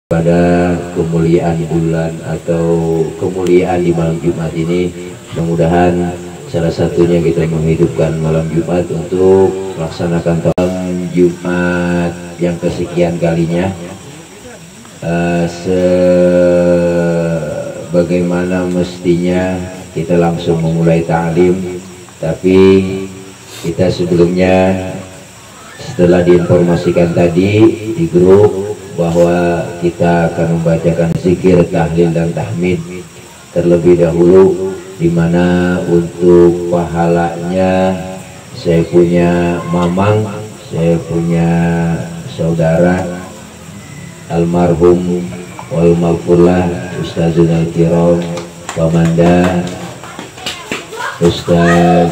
pada kemuliaan bulan atau kemuliaan di malam Jumat ini. Mudah-mudahan salah satunya kita menghidupkan malam Jumat untuk melaksanakan malam Jumat yang kesekian kalinya. Sebagaimana mestinya kita langsung memulai ta'lim, tapi kita sebelumnya setelah diinformasikan tadi di grup bahwa kita akan membacakan zikir, tahlil dan tahmid terlebih dahulu, dimana untuk pahalanya saya punya mamang, saya punya saudara almarhum wal maghfurlah Ustazul Kiram Pamanda Ustaz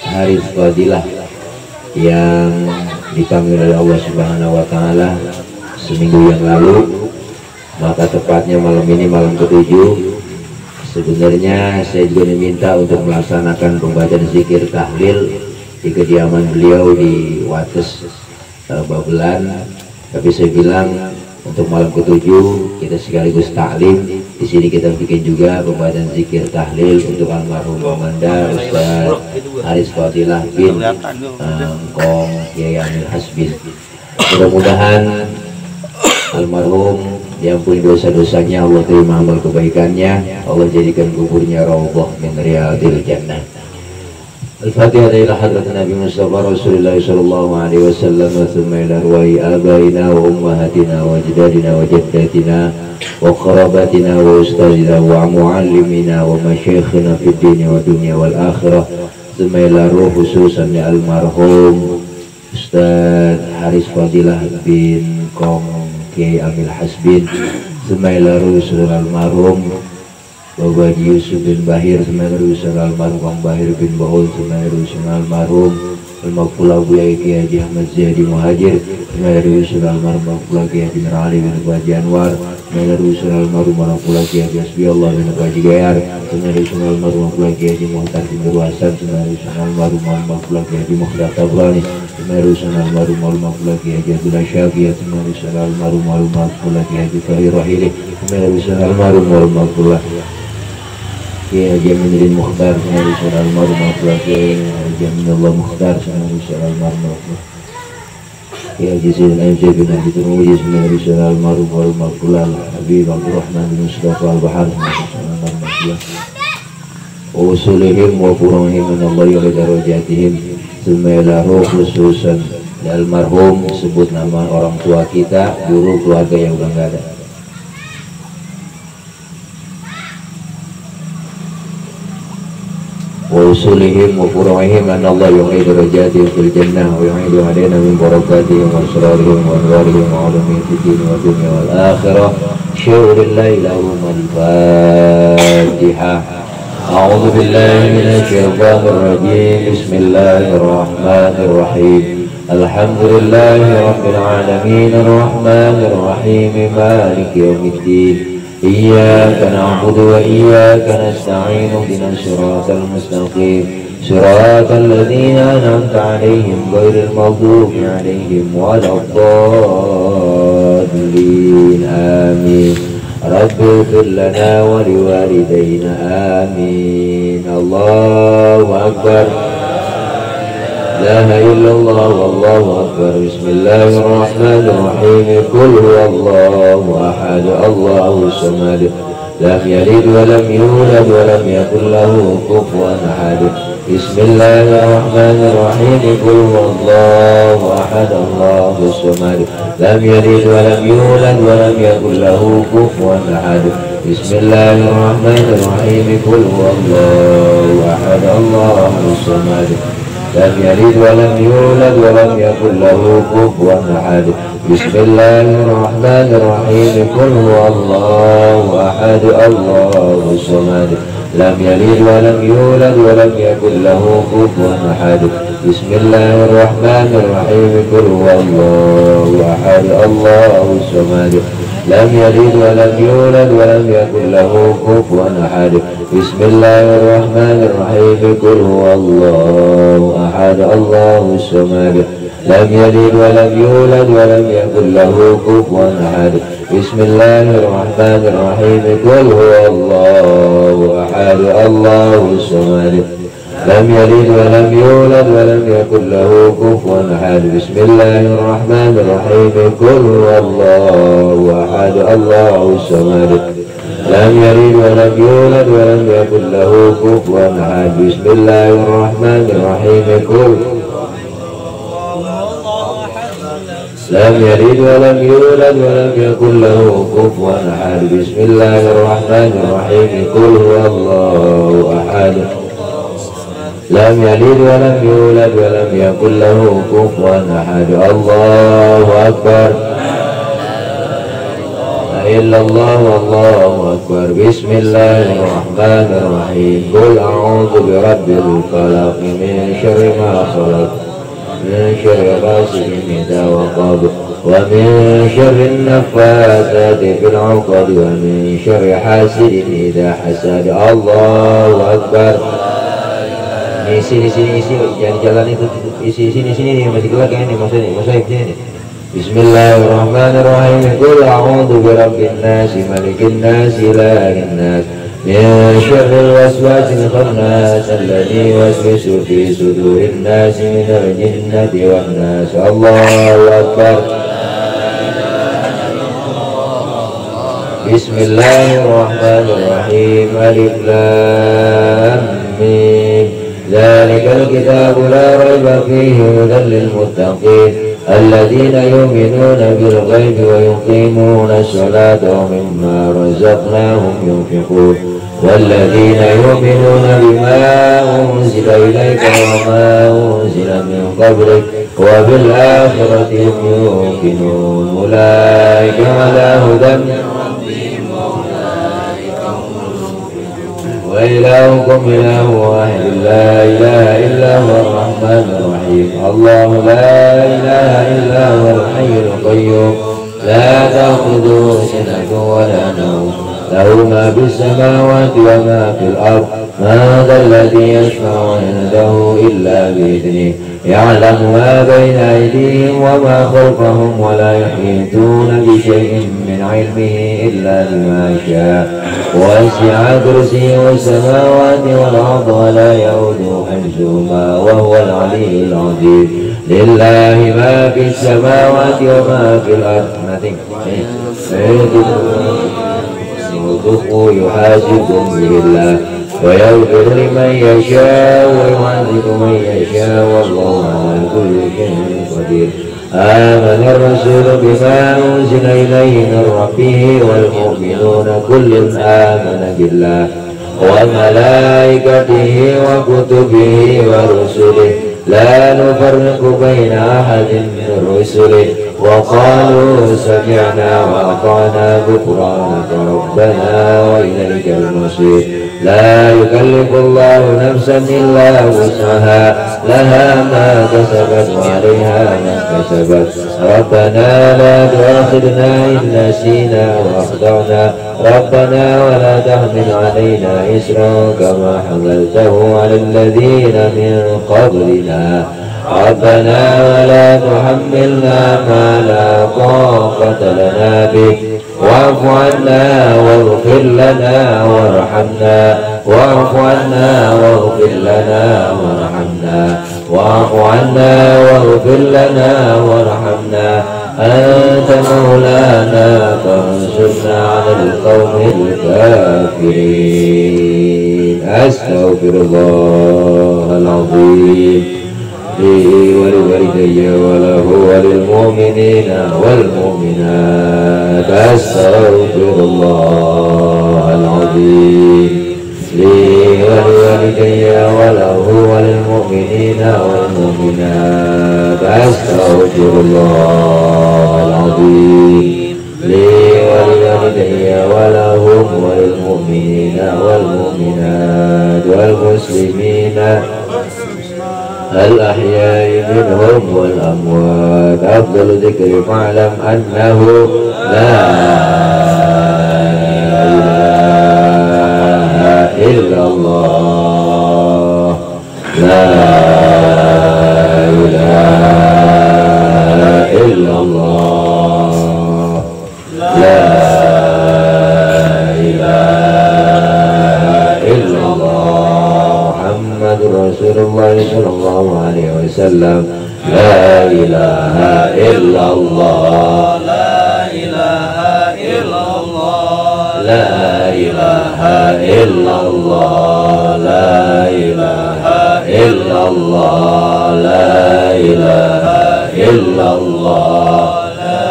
Haris Fadilah yang dipanggil oleh Allah Subhanahu wa Ta'ala seminggu yang lalu. Maka tepatnya malam ini malam ke-7. Sebenarnya saya juga diminta untuk melaksanakan pembacaan zikir tahlil di kediaman beliau di Wates Babelan, tapi saya bilang untuk malam ke-7 kita sekaligus taklim. Di sini kita bikin juga pembacaan zikir tahlil untuk almarhum Komanda Ustaz Haris Fadilah bin Kong Kiai Amil Hasbin. Mudah-mudahan almarhum diampuni dosa-dosanya, Allah terima amal kebaikannya, Allah jadikan kuburnya raudhah min riyadil jannah. Al-Fatihah ila hadrat Nabi Mustafa Rasulullah sallallahu alaihi wasallam wa thumma ila arwahi abaina wa ummahatina wa ajdadina wa jaddatina wa qarabatina wa ustazina wa muallimina wa masyayikhina fid din wa dunya wal akhirah, thumma ila ruh khususan ya almarhum Ustaz Haris Fadilah bin Kong Kiai Amil Hasbin, Semaila Rusul almarhum Bapak Yusuf bin Bahir, Semaila Rusul almarhum Bang Bahir bin Baul, Semaila Rusul almarhum Al-Maghfurlah Buya Kiai Haji Ahmad Ziyadi Muhajir, Semaila Rusul almarhum Maghfurlah Kiai Haji Mirali bin Haji Anwar, Semaila Rusul almarhum Maghfurlah Kiai Haji Hasbi Allah bin Haji Gayar, Semaila Rusul almarhum Maghfurlah Kiai Haji Muhtar bin Durwasan, Semaila Rusul almarhum Maghfurlah Kiai Haji Mukhtar Tabrani, Merusan almarhum al-maghfurlah Kiai Haji Abdullah Syafiyah, merusan almarhum al-maghfurlah Kiai Haji Fahri Rahili, merusan almarhum al-maghfurlah Kiai Haji Aminuddin Mukhtar, merusan almarhum al-maghfurlah Kiai Haji Aminullah Mukhtar, merusan almarhum Kiai Haji Sayyid MC bin Haji Turmuji, merusan almarhum al-maghfurlah Habib Abdul Rahman bin Mustafa al-Bahar, merusan almarhum wa usulihim wa furahim anallahi wa darajatihim, Semaila khususan almarhum, sebut nama orang tua kita, guru, keluarga yang udah nggak ada. Wa usulihim wa furahim anallahi yu'idu darajatihim fil jannah wa yu'idu alaina min barakatihim wa asrarihim wa anwarihim wa ulumihim fid din wa dunya wal akhirah. Syu'urillahi lahum al-Fatihah. أعوذ بالله من الشيطان الرجيم. بسم الله الرحمن الرحيم. الحمد لله رب العالمين الرحمن الرحيم مالك يوم الدين. إياك نعبد وإياك نستعين اهدنا الصراط المستقيم صراط الذين أنعمت عليهم غير المغضوب عليهم ولا الضالين آمين. رب اغفر لنا ولوالدينا آمين. الله أكبر. لا إله إلا الله والله أكبر. بسم الله الرحمن الرحيم. قل هو الله أحد الله الصمد لم يلد ولم يولد ولم يكن له كفوا أحد. بسم الله الرحمن الرحيم. قل هو الله أحد الله الصمد لم يلد ولم يولد ولم يكن له كفوا أحد. بسم الله الرحمن الرحيم. قل هو الله أحد الله الصمد لم يلد ولم يولد ولم يكن له كفوا أحد. بسم الله الرحمن الرحيم. قل هو الله أحد الله الصمد لم يلد ولم يولد ولم يكن له كفوا أحد. بسم الله الرحمن الرحيم. قل هو الله أحد الله الصمد لم يلد ولم يولد ولم يكن له كفوا أحد. بسم الله الرحمن الرحيم. قل هو الله أحد الله الصمد لم يلد ولم يولد ولم يكن له كفوا أحد. Bismillahirrahmanirrahim. Qul huwallahu ahad, Allahus samad, lam yalid wa lam yulad wa lam yakul lahu kufuwan ahad. Bismillahirrahmanirrahim. Qul huwallahu ahad, Allahus samad, lam yalid wa lam yulad wa lam yakul lahu kufuwan ahad. Bismillahirrahmanirrahim. Qul lam yalid wa lam yulad wa lam yakul lahu kufuwan ahad. Bismillahirrahmanirrahim. Qul huwallahu ahad, lam yalid wa lam yulad wa lam yakul lahu kufuwan ahad. Allahu akbar. La illallah wallahu akbar. Bismillahirrahmanirrahim. Qul a'udzu birabbil falaq min syarri ma khalaq, min syarri ghasiqin idza waqab, wa min syarri an-naffatsati fil 'uqad, wa min syarri hasidin idza hasad. Allahu akbar. Isi yang jalan itu isi sini masih keluar kayak ini maksudnya sini. Bismillahirrahmanirrahim. Qul a'udzu birabbin nas, malikin nas, ilahin nas, min syarril waswasil khannas, alladzi yuwaswisu fi sudurin nas, minal jinnati wan nas. Allahu akbar. Bismillahirrahmanirrahim. Alif lam mim. Zalikal kitabu la raiba fihi hudan lil muttaqin, alladzina yu'minuna bil ghaibi wa yuqimuna as-salata wa mimma razaqnahum yunfiqun, walladzina yu'minuna bima unzila ilayka wa ma unzila min qablik wa bil akhirati hum yuqinun, ulaika ala hudan wa ilahukum ilahun wahid, la ilaha illa huwa ar-rahmanur rahim. Allahu la ilaha illa huwa al-hayyul qayyum, la ta'khudhuhu sinatun wa la nawm, lahu ma fis samawati wa ma fil ard, ma dhal ladhi yashfa'u 'indahu illa bi idhnihi, ya'lamu ma bayna aydihim wa ma khalfahum, wa la yuhituna bi shay'in min 'ilmihi illa bima sha'a, وسع كرسيه السماوات والأرض ولا يؤوده حفظهما وهو العلي العظيم. لله ما في السماوات وما في الأرض. يحاسبكم به الله ويغفر لمن يشاء ويعذب من يشاء والله على كل شيء قدير. آمن الرسول بما أنزل إليه من ربه والمؤمنون كل آمن بالله وملائكته وكتبه ورسله لا نفرق بين أحد من رسله وقالوا سمعنا وأطعنا غفرانك ربنا وإليك المصير. لا يكلف الله نفسا إلا وسعها لها ما كسبت وعليها ما كسبت. ربنا لا تؤاخذنا إن نسينا وأخطأنا ربنا ولا تحمل علينا إسرا كما حملته على الذين من قبلنا ربنا ولا تحملنا ما لا طاقة لنا به واعف عنا واغفر لنا وارحمنا واعف عنا واغفر لنا وارحمنا واعف عنا واغفر لنا وارحمنا أنت مولانا فانصرنا على القوم الكافرين. أستغفر الله العظيم لي ولوالدي وله وللمؤمنين والمؤمنات. أستغفر الله العظيم لي ولوالدي وله وللمؤمنين والمؤمنات. أستغفر الله العظيم لي ولوالدي ولهم وللمؤمنين والمؤمنات والمسلمين الأحياء منهم والأموات. أفضل ذكر فاعلم أنه لا إله إلا الله لا إله إلا الله لا sallallahu alaihi wasallam. La ilaha illallah, la ilaha illallah, la ilaha illallah, la ilaha illallah, la ilaha illallah, la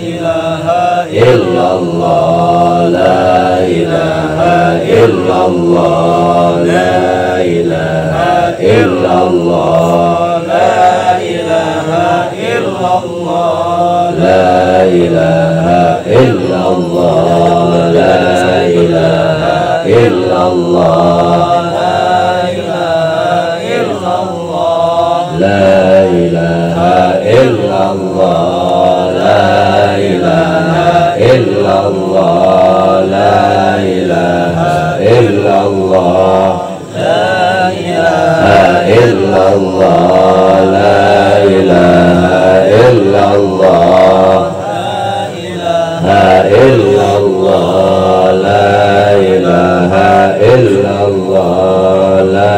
ilaha illallah, la ilaha illallah, la ilaha illallah, la ilaha illallah, la ilaha illallah, la ilaha illallah, la ilaha illallah, la ilaha illallah, la ilaha illallah, la ilaha illallah, la ilaha illallah, la illallah, la ilaha illallah, la ilaha illallah, la ilaha illallah, la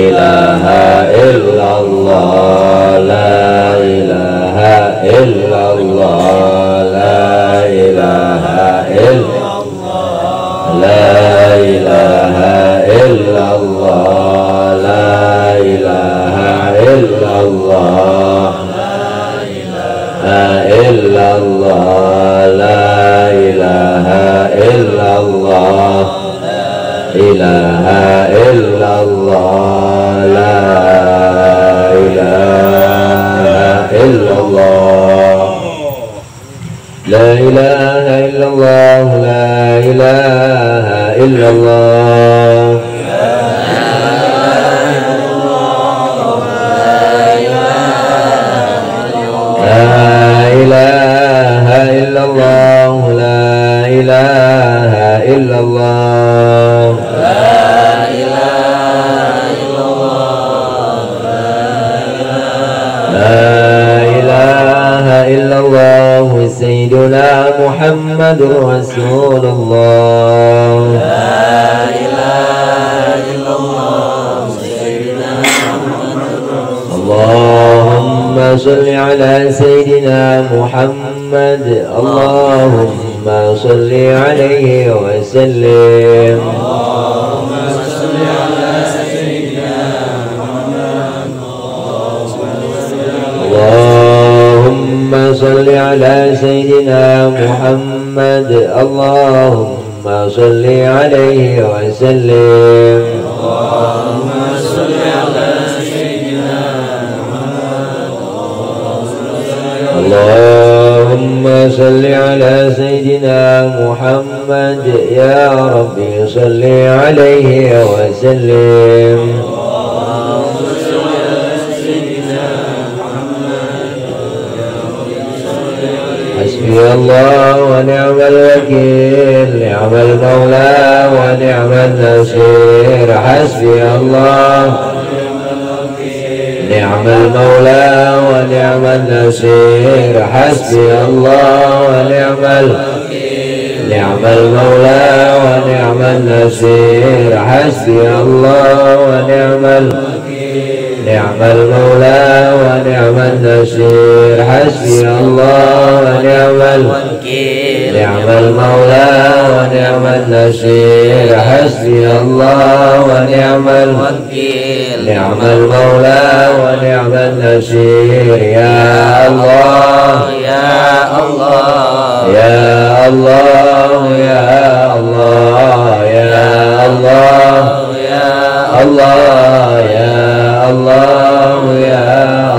ilaha illallah, la ilaha illallah, la ilaha illallah, la ilaha illallah, la illallah, la ilaha illallah, ilaha illallah, la ilaha illallah, la ilaha illallah, la ilaha illallah, la ilaha illallah, la ilaha illallah, la ilaha illallah, la ilaha illallah, sayyiduna Muhammadur Rasulullah, la ilaha illallah, sayyiduna Muhammadur Rasulullah. اللهم صل على سيدنا محمد، اللهم صل عليه وسلم، اللهم صل على سيدنا محمد، اللهم صل على سيدنا محمد، اللهم صل عليه وسلم، اللهم صل على اللهم صل على سيدنا محمد، يا ربي صل عليه وسلم، اللهم صل على سيدنا محمد، حسبي الله ونعم الوكيل، نعم المولى ونعم النصير، حسبي الله نعم المولى ونعم النصير، حسبي الله ونعم نعم المولى ونعم النصير، حسبي الله ونعم نعم المولى ونعم النصير، حسبي الله ونعم نعم المولى ونعم النصير، حسبي الله ونعم نعم المولى ونعم النصير، يا الله يا الله يا الله يا الله يا الله يا الله يا الله يا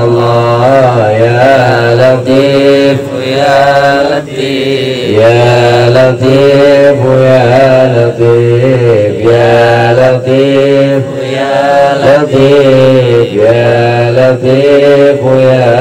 الله يا لطيف يا لطيف يا لطيف يا لطيف يا لطيف يا لطيف يا لطيف يا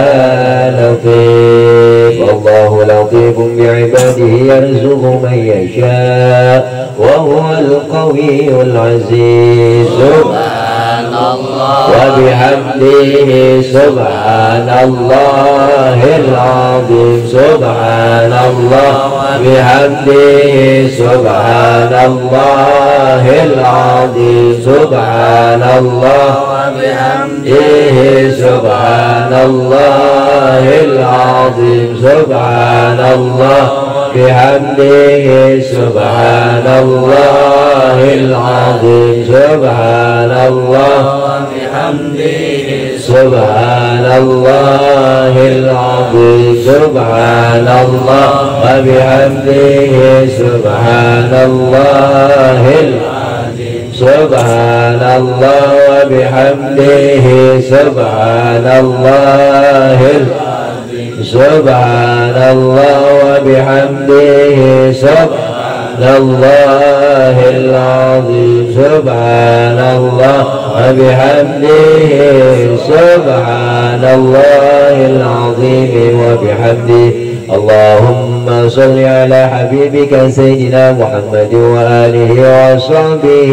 لطيف. الله لطيف بعباده يرزق من يشاء وهو القوي العزيز. سبحان الله وبحمده سبحان الله العظيم. سبحان الله وبحمده سبحان الله العظيم سبحان الله وبحمده سبحان الله العظيم سبحان الله بحمده سبحان الله العظيم سبحان الله وبحمده سبحان الله العظيم سبحان الله وبحمده سبحان الله العظيم سبحان الله وبحمده سبحان الله العظيم سبحان الله وبحمده سبحان الله العظيم سبحان الله وبحمده سبحان الله العظيم وبحمده. اللهم صل على حبيبك سيدنا محمد وآله وصحبه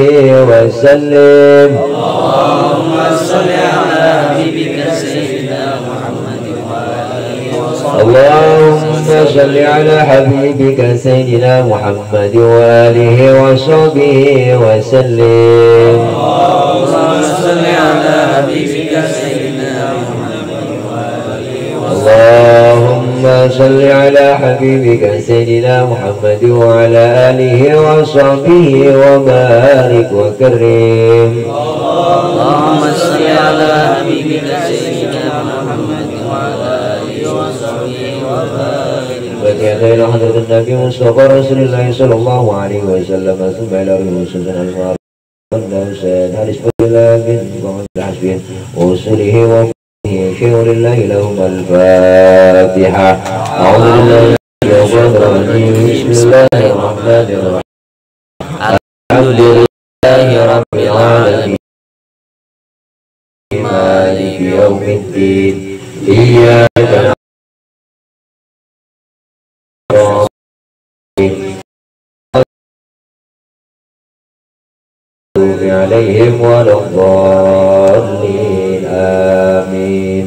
وسلم. اللهم صل على حبيبك سيدنا محمد وآله وصحبه. اللهم صل على حبيبك سيدنا محمد وآله وصحبه وسلم. اللهم صل على حبيبك سيدنا محمد وآله وصحبه. اللهم صل على حبيبك سيدنا محمد وعلى آله وصحبه وبارك وكرم. اللهم صل على حبيبك سيدنا محمد وعلى آله وصحبه وبارك. وكان خير حضرة النبي مصطفى رسول الله صلى الله عليه وسلم ثم إلى رسولنا المعروف والنوسان هل اسم الله من ومن حسبه وصله ومنه شيء لله لهم الفاتحة. أعوذ بالله من الشيطان الرجيم بسم الله الرحمن الرحيم الحمد لله رب العالمين مالك يوم الدين إياك نعبد عليهم ولا الضالين آمين.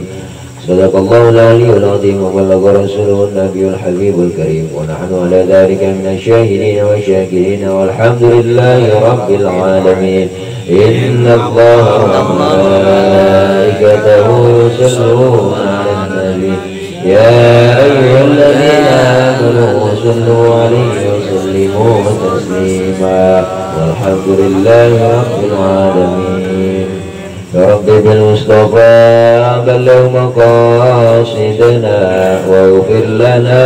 صدق الله العلي العظيم وبلغ رسوله النبي الحبيب الكريم ونحن على ذلك من الشاهدين والشاكرين والحمد لله رب العالمين. إن الله وملائكته يصلون على النبي يا أيها الذين آمنوا صلوا عليه وسلموا تسليما والحمد لله رب العالمين. يا رب بالمصطفى بلغ مقاصدنا واغفر لنا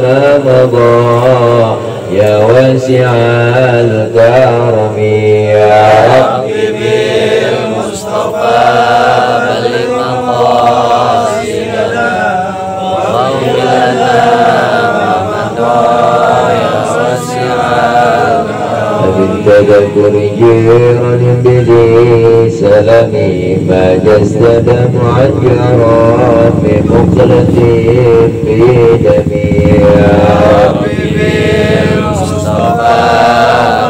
ما مضى يا واسع الكرم يا رب بالمصطفى بلغ مقاصدنا واغفر لنا ما مضى يا واسع من تذكر جيران بذي سلمي ما جست دمعا جرى من مقلة في دمي يا رب بالمصطفى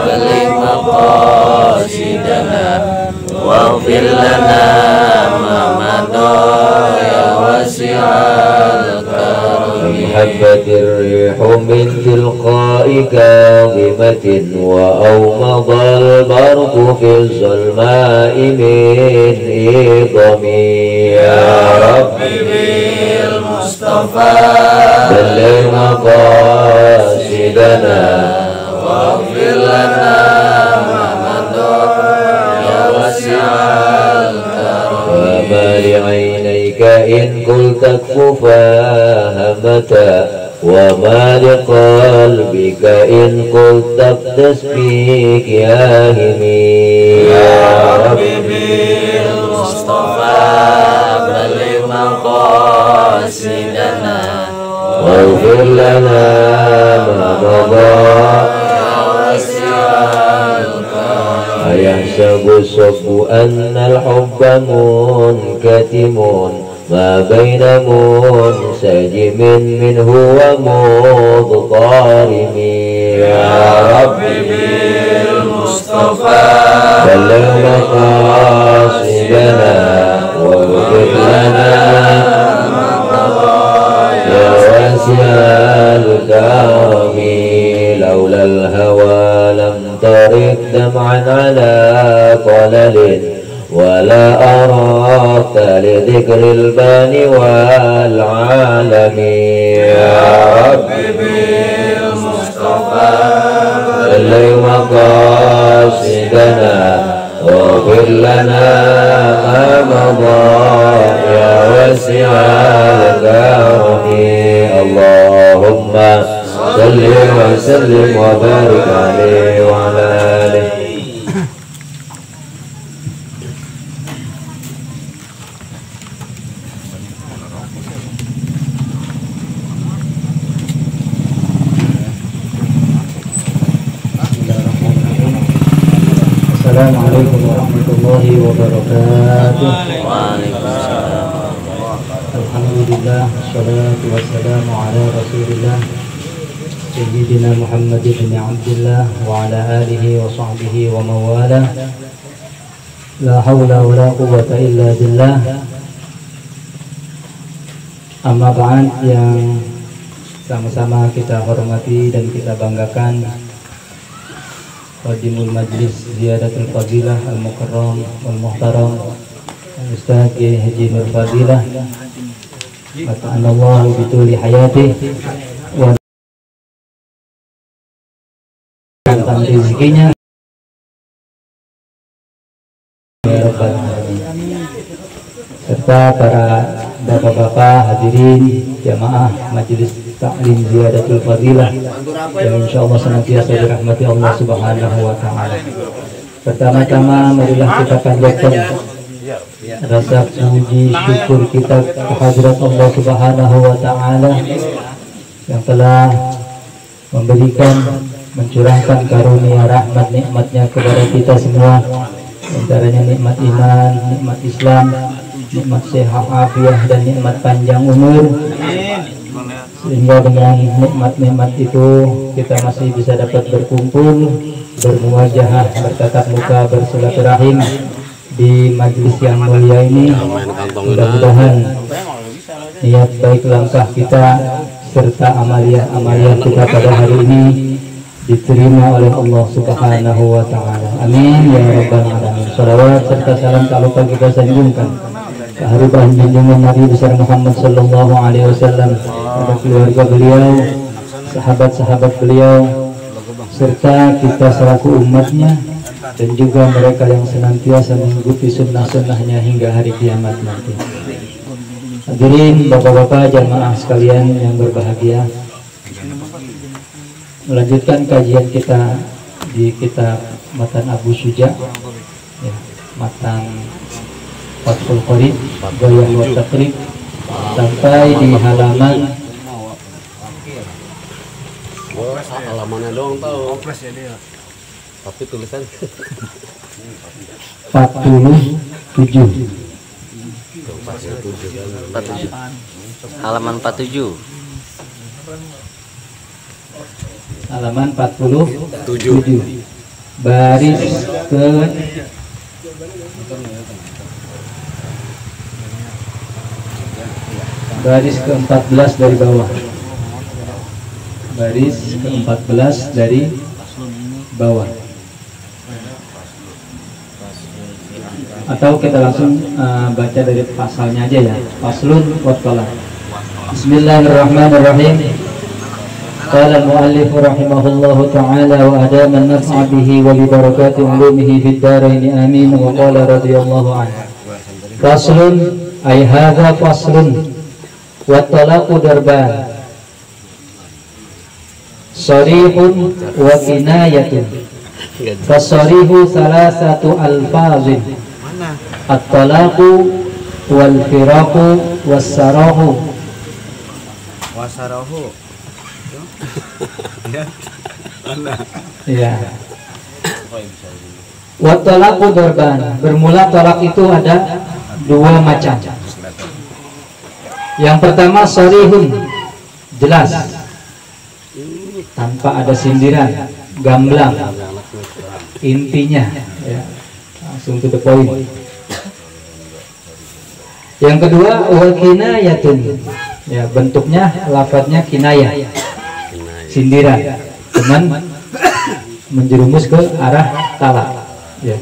بلغ مقاصدنا واغفر لنا ما مضى يا واسع الكرم. حبت الريح من تلقاء كاظمة وأومض البرق في الظلماء من إيضمي يا رب بالمصطفى بلغ مقاصدنا واغفر لنا ما مضى يا واسع الكرم. وما لعينيك إن قلت اكففاها متى وما لقلبك إن قلت اقدس فيك يا همي يا رب بالمصطفى بلغ مقاصدنا واغفر لنا ما مضى يا واسع الكرم. أيحسب الصب أن الحب منكتم ما بين منسجم منه ومضطرم يا رب بالمصطفى بلغ مقاصدنا واغفر لنا يا واسع الكرم. لا أردت لذكر الباني والعالمين يا ربي بالمصطفى بلغ مقاصدنا واغفر لنا ما مضى يا واسع الكرم اللهم صل وسلم وبارك عليه وعلى آله. Assalamualaikum warahmatullahi wabarakatuh. Waalaikumsalam. Alhamdulillah, salatu wassalamu ala rasulillah Sayyidina Muhammad bin Abdullah wa ala alihi wa sahbihi wa mawala. La hawla wa la quwwata illa billah. Amma ba'd, yang sama-sama kita hormati dan kita banggakan Qadimul Majlis Ziyadatul Fadilah Al-Mukarram Wal-Muhtaram Ustaz Haji Nur Fadilah Mata'anallahu bituli hayatih wa tentang rezekinya ya Rabbal Alamin, serta para bapak-bapak hadirin jamaah Majelis Taklim Ziyadatul Fadilah yang insyaallah senantiasa dirahmati Allah Subhanahu wa taala. Pertama-tama marilah kita panjatkan rasa puji syukur kita kehadirat Allah Subhanahu wa taala yang telah memberikan, mencurahkan karunia rahmat nikmatnya kepada kita semua, antaranya nikmat iman, nikmat Islam, nikmat sehat afiah dan nikmat panjang umur, sehingga dengan nikmat-nikmat itu kita masih bisa dapat berkumpul, bermuwajahah, bertatap muka, bersilaturahim di majlis yang mulia ini. Mudah-mudahan niat baik langkah kita serta amalia kita pada hari ini diterima oleh Allah Subhanahu wa taala. Amin ya rabbal alamin. Shalawat serta salam tak lupa kita sanjungkan keharuban junjungan Nabi besar Muhammad sallallahu alaihi wasallam, pada keluarga beliau, sahabat-sahabat beliau, serta kita selaku umatnya, dan juga mereka yang senantiasa mengikuti sunnah-sunnahnya hingga hari kiamat nanti. Hadirin bapak-bapak jamaah sekalian yang berbahagia, melanjutkan kajian kita di kitab Matan Abu Syuja, ya, Matan Fathul Qorib, Gayah wa Taqrib, sampai di halaman Halamannya doang tahu. Tapi tulisan 47. 47. Halaman 47. Halaman 47. Baris ke baris ke-14 dari bawah. Baris ke-14 dari bawah. Atau kita langsung baca dari pasalnya aja ya. Faslun wa talaq. Bismillahirrahmanirrahim. Qala al-muallif rahimahullahu ta'ala wa adama an-naf'a bihi wa li barakati ulumihi fid dharain amin wa qala radhiyallahu anhu. Faslun ay hadza faslun wa talaqu darban. Sarihun wa kinayatun. Fasarihu salasatu alfazin. At-talaqu wal firaqu was-sarahu. Wasarahu. Ya. Wa talaqu darban. Bermula talak itu ada dua macam. Yang pertama sarihun, jelas, tanpa ada sindiran, gamblang, intinya, ya, langsung to the point. Yang kedua wal kinayatun, ya, bentuknya lafadznya kinayah, sindiran, cuman menjerumus ke arah talak, ya.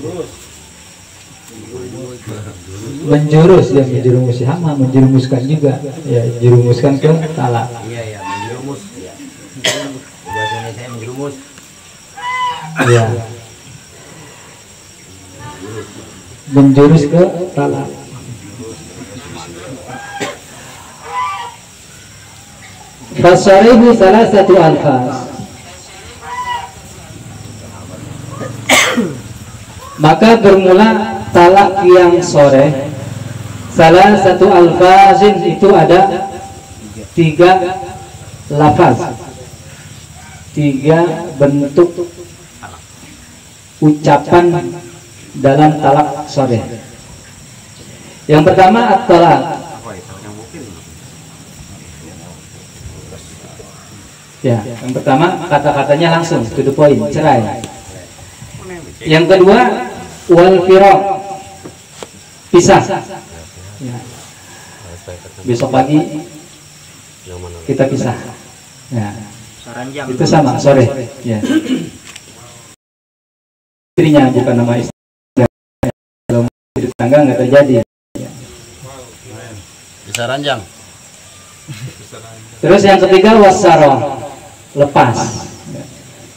menjurus, ya menjerumus sama, menjerumuskan juga, ya jerumuskan ke talak. Iya, menjerumus. Iya. Bahasanya saya menjerumus. Ya. Menjurus ke talak. Fasarihu salah satu alfaz. Maka bermula talak yang sore. Salah satu alfazin itu ada 3 lafaz, 3 bentuk ucapan dalam talak sore. Yang pertama at-talak. Ya, yang pertama kata-katanya langsung to the point, cerai. Yang kedua wal firaq, pisah. Ya. Besok pagi kita pisah. Ya. Itu sama sore. Ya. Istrinya bukan nama istri. Kalau di tangga nggak terjadi. Bisa ranjang. Terus yang ketiga wassaroh, lepas.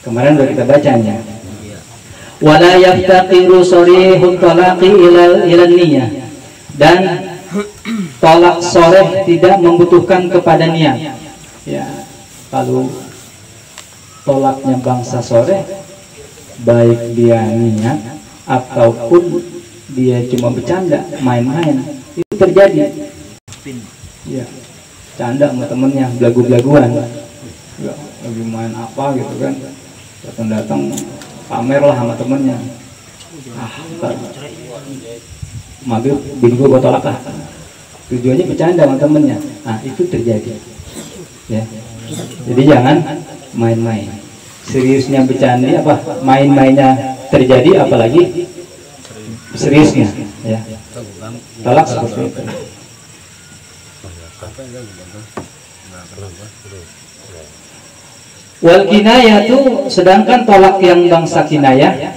Kemarin udah kita bacanya. Wala yaftaqiru sarihut talaqi ila niyah. Dan tolak soreh tidak membutuhkan kepada niat. Ya, kalau tolaknya bangsa soreh, baik dia niat ataupun dia cuma bercanda, main-main, itu terjadi. Ya, canda sama temennya, belagu-belaguan, ya, lagi main apa gitu kan, datang-datang pamer lah sama temennya. Maghrib bini gue tolak lah, tujuannya bercanda sama temennya. Nah itu terjadi, ya. Jadi jangan main-main. Seriusnya bercanda apa main-mainnya terjadi, apalagi seriusnya, ya. Tolak seperti itu. Wal kinayah itu, sedangkan tolak yang bangsa kinayah,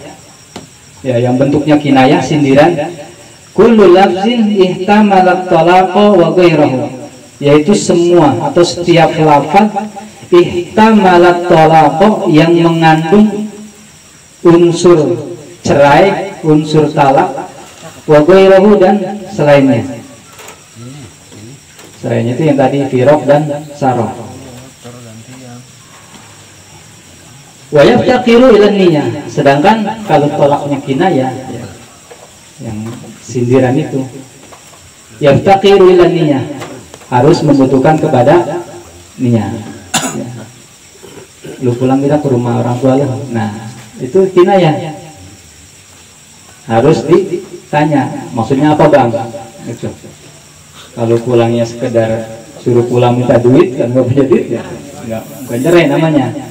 ya, yang bentuknya kinayah, sindiran, kullu lafzin ihtamalat talaqa wa ghairahu, yaitu semua atau setiap lafaz ihtamalat talaqa yang mengandung unsur cerai, unsur talak, wa ghairahu dan selainnya. Selainnya itu yang tadi firaq dan sarah. Wa yaftaqiru ila niyah, sedangkan kalau tolaknya kinayah, ya, yang sindiran itu, yaftaqiru ila niyah, harus membutuhkan kepada niat. Ya. Lu pulang kita ke rumah orang tua lu, nah itu kinayah, harus ditanya maksudnya apa bang. Itu. Kalau pulangnya sekedar suruh pulang minta duit, kan nggak punya duit, ya bukan cerai namanya. Ya.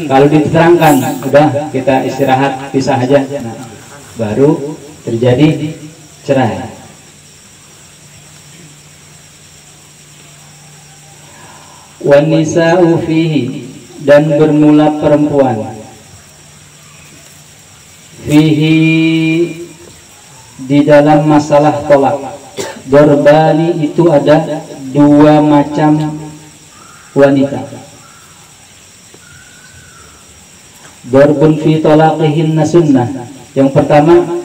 Kalau diterangkan, udah kita istirahat, pisah aja, nah, baru terjadi cerai. Wanisa'u fihi, dan bermula perempuan. Fihi, di dalam masalah tolak. Dorbani itu ada 2 macam wanita. Dorbun fi talaqihinna sunnah. Yang pertama,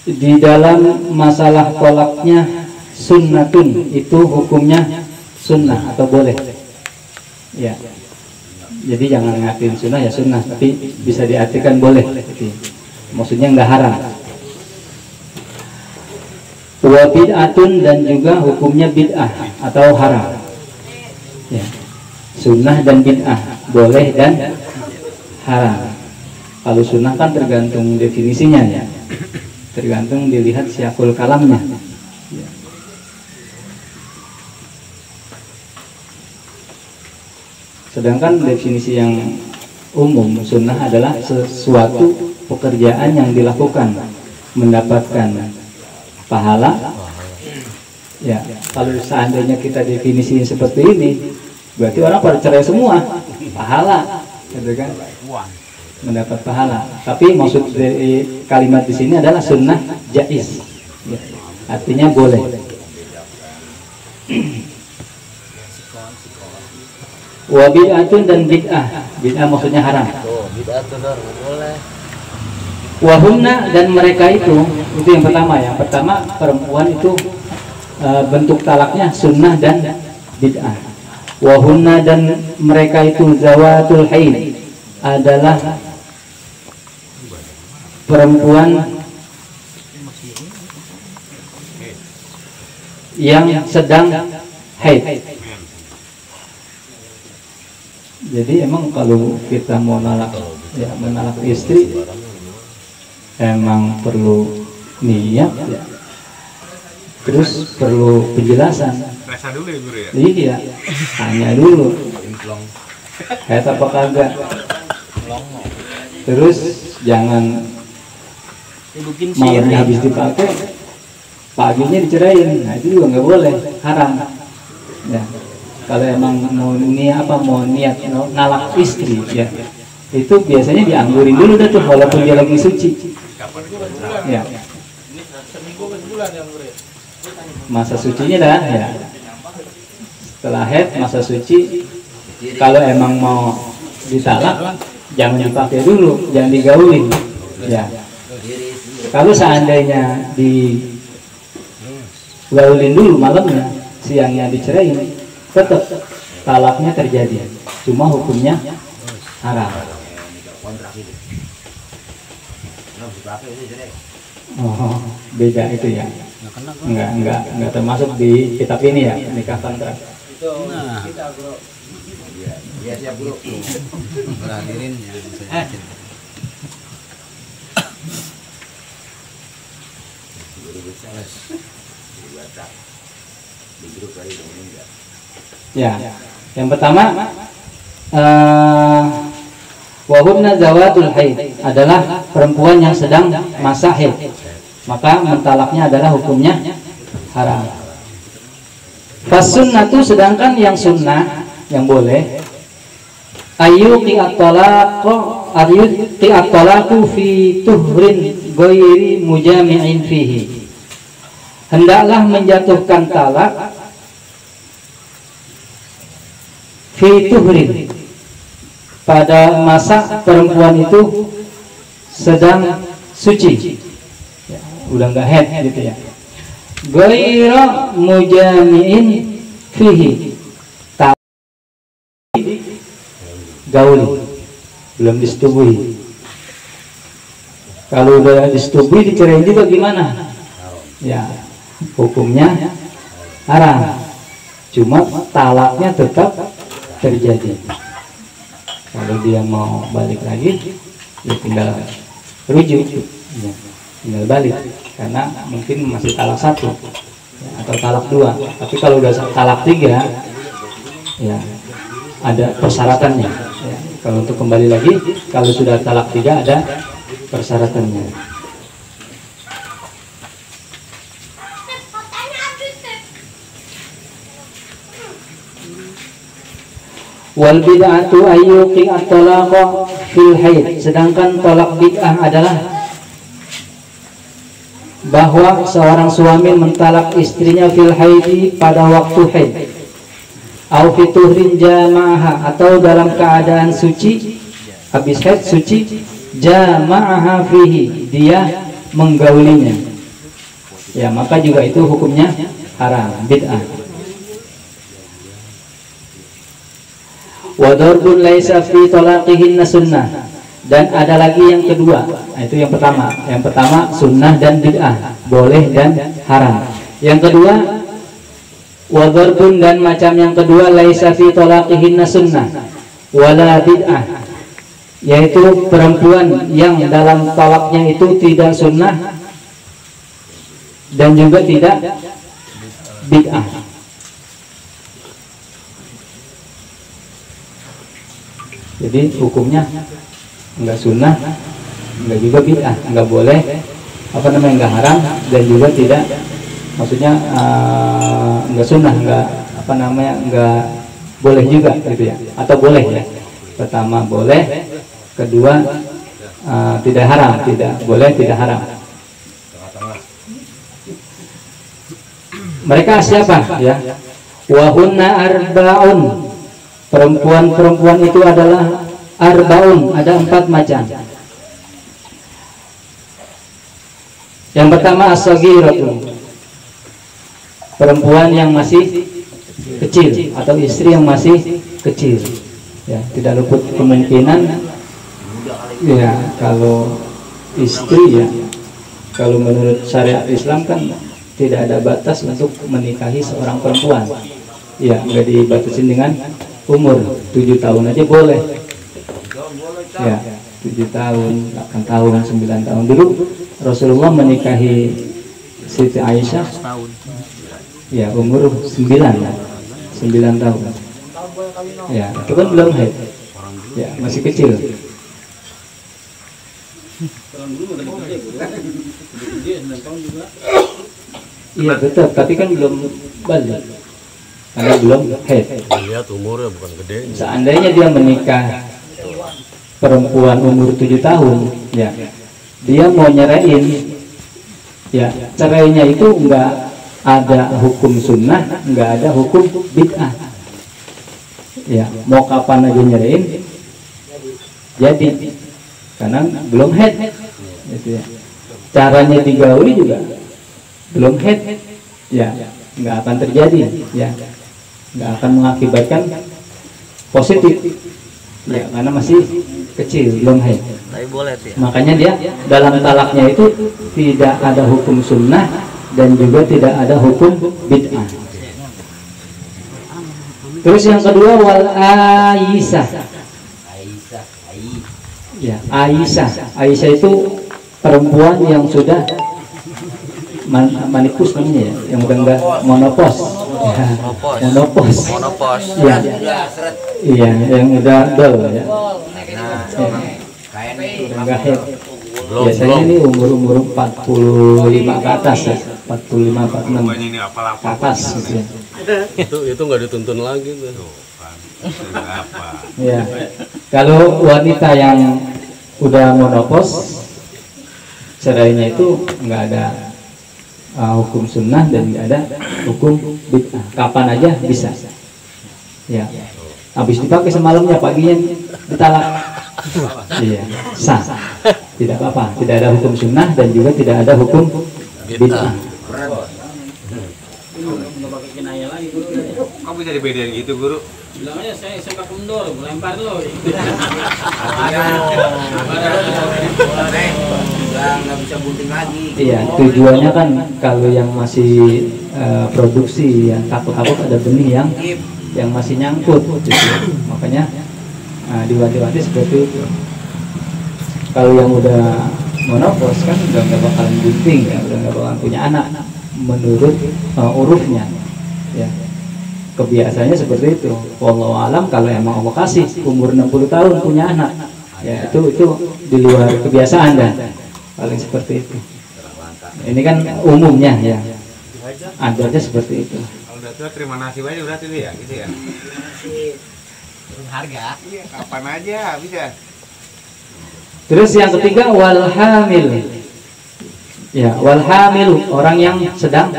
di dalam masalah tolaknya sunnatun, itu hukumnya sunnah atau boleh. Ya. Jadi jangan ngatain sunnah ya sunnah, tapi bisa diartikan boleh. Maksudnya nggak haram. Wa bid'atun, dan juga hukumnya bid'ah atau haram. Ya. Sunnah dan bid'ah, boleh dan haram. Kalau sunnah kan tergantung definisinya, ya. Tergantung dilihat siakul kalamnya. Ya. Sedangkan definisi yang umum, sunnah adalah sesuatu pekerjaan yang dilakukan mendapatkan pahala. Ya, kalau seandainya kita definisiin seperti ini, berarti orang pada cerai semua, pahala, gitu kan? mendapat pahala. Tapi maksud dari kalimat di sini adalah sunnah jaiz, ya. Artinya boleh. Wa bid'atun dan bid'ah. Bid'ah maksudnya haram. Bid'ah tuh boleh. Wahunna dan mereka itu yang pertama ya. Pertama, perempuan itu bentuk talaknya sunnah dan bid'ah. Wahunna dan mereka itu zawatul haid, adalah perempuan yang sedang haid. Jadi emang kalau kita mau menalak istri emang perlu niat ya. Terus perlu penjelasan. Rasa dulu ya Guru ya? Iya, tanya dulu. Haid apa kagak? Terus jangan malamnya habis dipakai, paginya dicerain. Nah itu juga nggak boleh, haram. Ya. Kalau emang mau niat nalak istri ya, itu biasanya dianggurin dulu dah tuh walaupun dia lagi suci. Ya. Masa sucinya dah ya. Setelah haid masa suci, kalau emang mau ditalak jangan dipakai dulu, jangan digaulin. Ya. Kalau seandainya digaulin dulu malamnya, siangnya dicerain, tetap talaknya terjadi, cuma hukumnya haram. Oh, beda itu ya. Enggak termasuk di kitab ini ya, nikah kontrak. Nah, iya siap Bro. Berhadirin Ya, yang pertama wahunna zawatul haid, adalah perempuan yang sedang masa haid, maka mentalaknya adalah hukumnya haram. Fasunnatu, sedangkan yang sunnah yang boleh, ayyuqi at-talaqu fi tuhrin ghairi mujami'in fihi, hendaklah menjatuhkan talak fi tuhrin, pada masa perempuan itu sedang suci ya, udah nggak haid gitu ya, ghaira mujami'in fihi, gauli belum disetubui. Kalau udah disetubui dicerai juga gimana ya, hukumnya haram, cuma talaknya tetap terjadi. Kalau dia mau balik lagi ya tinggal rujuk ya, tinggal balik, karena mungkin masih talak 1 ya, atau talak 2. Tapi kalau udah talak 3 ya ada persyaratannya ya. Kalau untuk kembali lagi, kalau sudah talak 3 ada persyaratannya. Wal bid'atu ayyuqi at-talaqa fil haid, sedangkan talak bid'ah adalah bahwa seorang suami mentalak istrinya fil haidi, pada waktu haid, au fi tuhrin jama'aha, atau dalam keadaan suci, habis haid suci, jama'aha fihi, dia menggaulinya ya, maka juga itu hukumnya haram, bid'ah. Wa darbun laisa fi talaqihinna sunnah, dan ada lagi yang kedua. Nah, itu yang pertama. Yang pertama sunnah dan bid'ah, boleh dan haram. Yang kedua wa darbun, dan macam yang kedua laisa fi talaqihinna sunnah wala bid'ah, yaitu perempuan yang dalam talaknya itu tidak sunnah dan juga tidak bid'ah. Jadi hukumnya enggak sunnah, enggak juga bid'ah, enggak boleh, enggak haram, dan juga tidak, maksudnya enggak sunnah, enggak boleh juga gitu ya, atau boleh ya. Pertama boleh, kedua tidak haram, tidak boleh, tidak haram. Mereka siapa ya? Wahunna arbaun. Perempuan-perempuan itu adalah arbaun, ada 4 macam. Yang pertama as-saghiratu, perempuan yang masih kecil atau istri yang masih kecil. Ya, tidak luput kemungkinan ya kalau istri ya, kalau menurut syariat Islam kan tidak ada batas untuk menikahi seorang perempuan. Ya, nggak dibatasin dengan umur, 7 tahun aja boleh. Ya, 7 tahun, 8 tahun, 9 tahun. Dulu Rasulullah menikahi Siti Aisyah ya umur 9 tahun. Ya, itu kan belum haid. Ya, masih kecil. Iya betul, tapi kan belum balik karena belum haid. Lihat umurnya bukan gede. Seandainya dia menikah perempuan umur 7 tahun, ya dia mau nyerain, ya cerainya itu enggak ada hukum sunnah, enggak ada hukum bid'ah. Ya, mau kapan aja nyerain, jadi karena belum haid, gitu ya. Caranya digauli juga belum haid, ya nggak akan terjadi, ya nggak akan mengakibatkan positif, ya karena masih kecil belum haid. Tapi boleh ya. Makanya dia dalam talaknya itu tidak ada hukum sunnah dan juga tidak ada hukum bid'ah. Terus yang kedua wal Aisyah. Ya, Aisyah itu perempuan yang sudah manikus namanya ya, yang udah enggak monopos. Ya, monopos. Ya. Iya, yang udah dol ya. Udah enggak haid. Biasanya ini umur 45 ke atas ya, 45 46 ke atas gitu ya. Itu nggak dituntun lagi tuh. Ya, kalau wanita yang udah monopos, cerainya itu nggak ada hukum sunnah dan nggak ada hukum bid'ah. Kapan aja bisa. Ya, habis dipakai semalamnya paginya ditalak. Iya, sah. Tidak apa-apa. Tidak ada hukum sunnah dan juga tidak ada hukum bid'ah. Kok bisa dibedain gitu, Guru? Bilang aja saya SMK Kendor, lempar lo. Nggak bisa bunting lagi. Iya, tujuannya kan kalau yang masih produksi yang takut-takut ada benih yang masih nyangkut, gitu. Makanya diwati-wati seperti itu. Kalau yang udah monopos kan udah nggak bakalan bunting ya, udah nggak bakalan punya anak menurut urufnya. Ya, kebiasaannya seperti itu. Wallahu alam kalau emang Allah kasih umur 60 tahun punya anak, ya itu di luar kebiasaan dan paling seperti itu. Ini kan umumnya ya, adanya seperti itu. Kalau udah tua terima nasib aja berarti itu ya, gitu ya. Harga. Iya, kapan aja bisa. Terus yang ketiga wal hamil. Ya, wal hamil orang yang sedang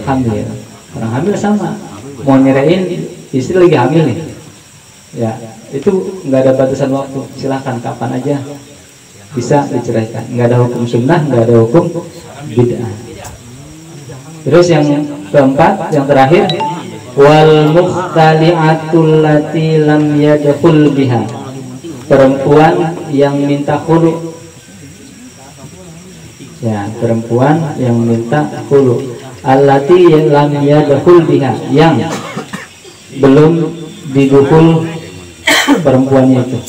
hamil. Orang hamil sama, mau nyerain istri lagi hamil nih. Ya, itu nggak ada batasan waktu. Silahkan kapan aja bisa diceraikan. Nggak ada hukum sunnah, nggak ada hukum bid'ah. Terus yang keempat, yang terakhir wal mukhtali'atul lati lam yadkhul biha. Perempuan yang minta khulu. Ya, perempuan yang minta khulu. Allati lam yadkhul biha, yang belum didukul perempuannya itu.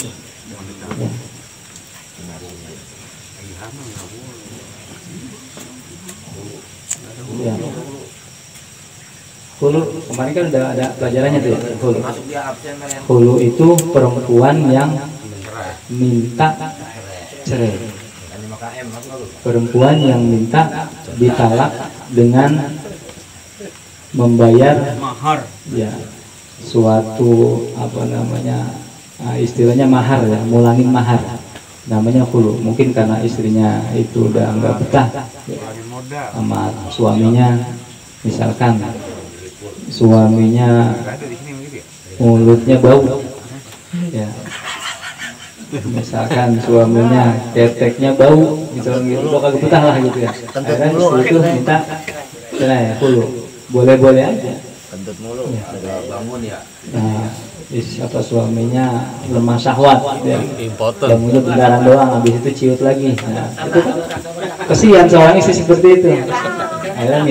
Ya. Khulu kemarin kan udah ada pelajarannya tuh ya. Khulu itu perempuan yang minta cerai. Perempuan yang minta ditalak dengan membayar mahar, ya suatu apa namanya istilahnya mahar ya, mulangin mahar, namanya khulu. Mungkin karena istrinya itu udah nggak betah sama suaminya, misalkan suaminya mulutnya bau ya, misalkan suaminya keteknya bau misalnya gitu, udah kagak betah lah gitu ya, akhirnya istri itu minta cerai khulu. Boleh-boleh aja kentut mulu bangun ya. nah, siapa suaminya lemah syahwat gitu ya, Impoten. yang mulut bentaran doang, habis itu ciut lagi. Nah, itu kan kesian seorang istri seperti itu, akhirnya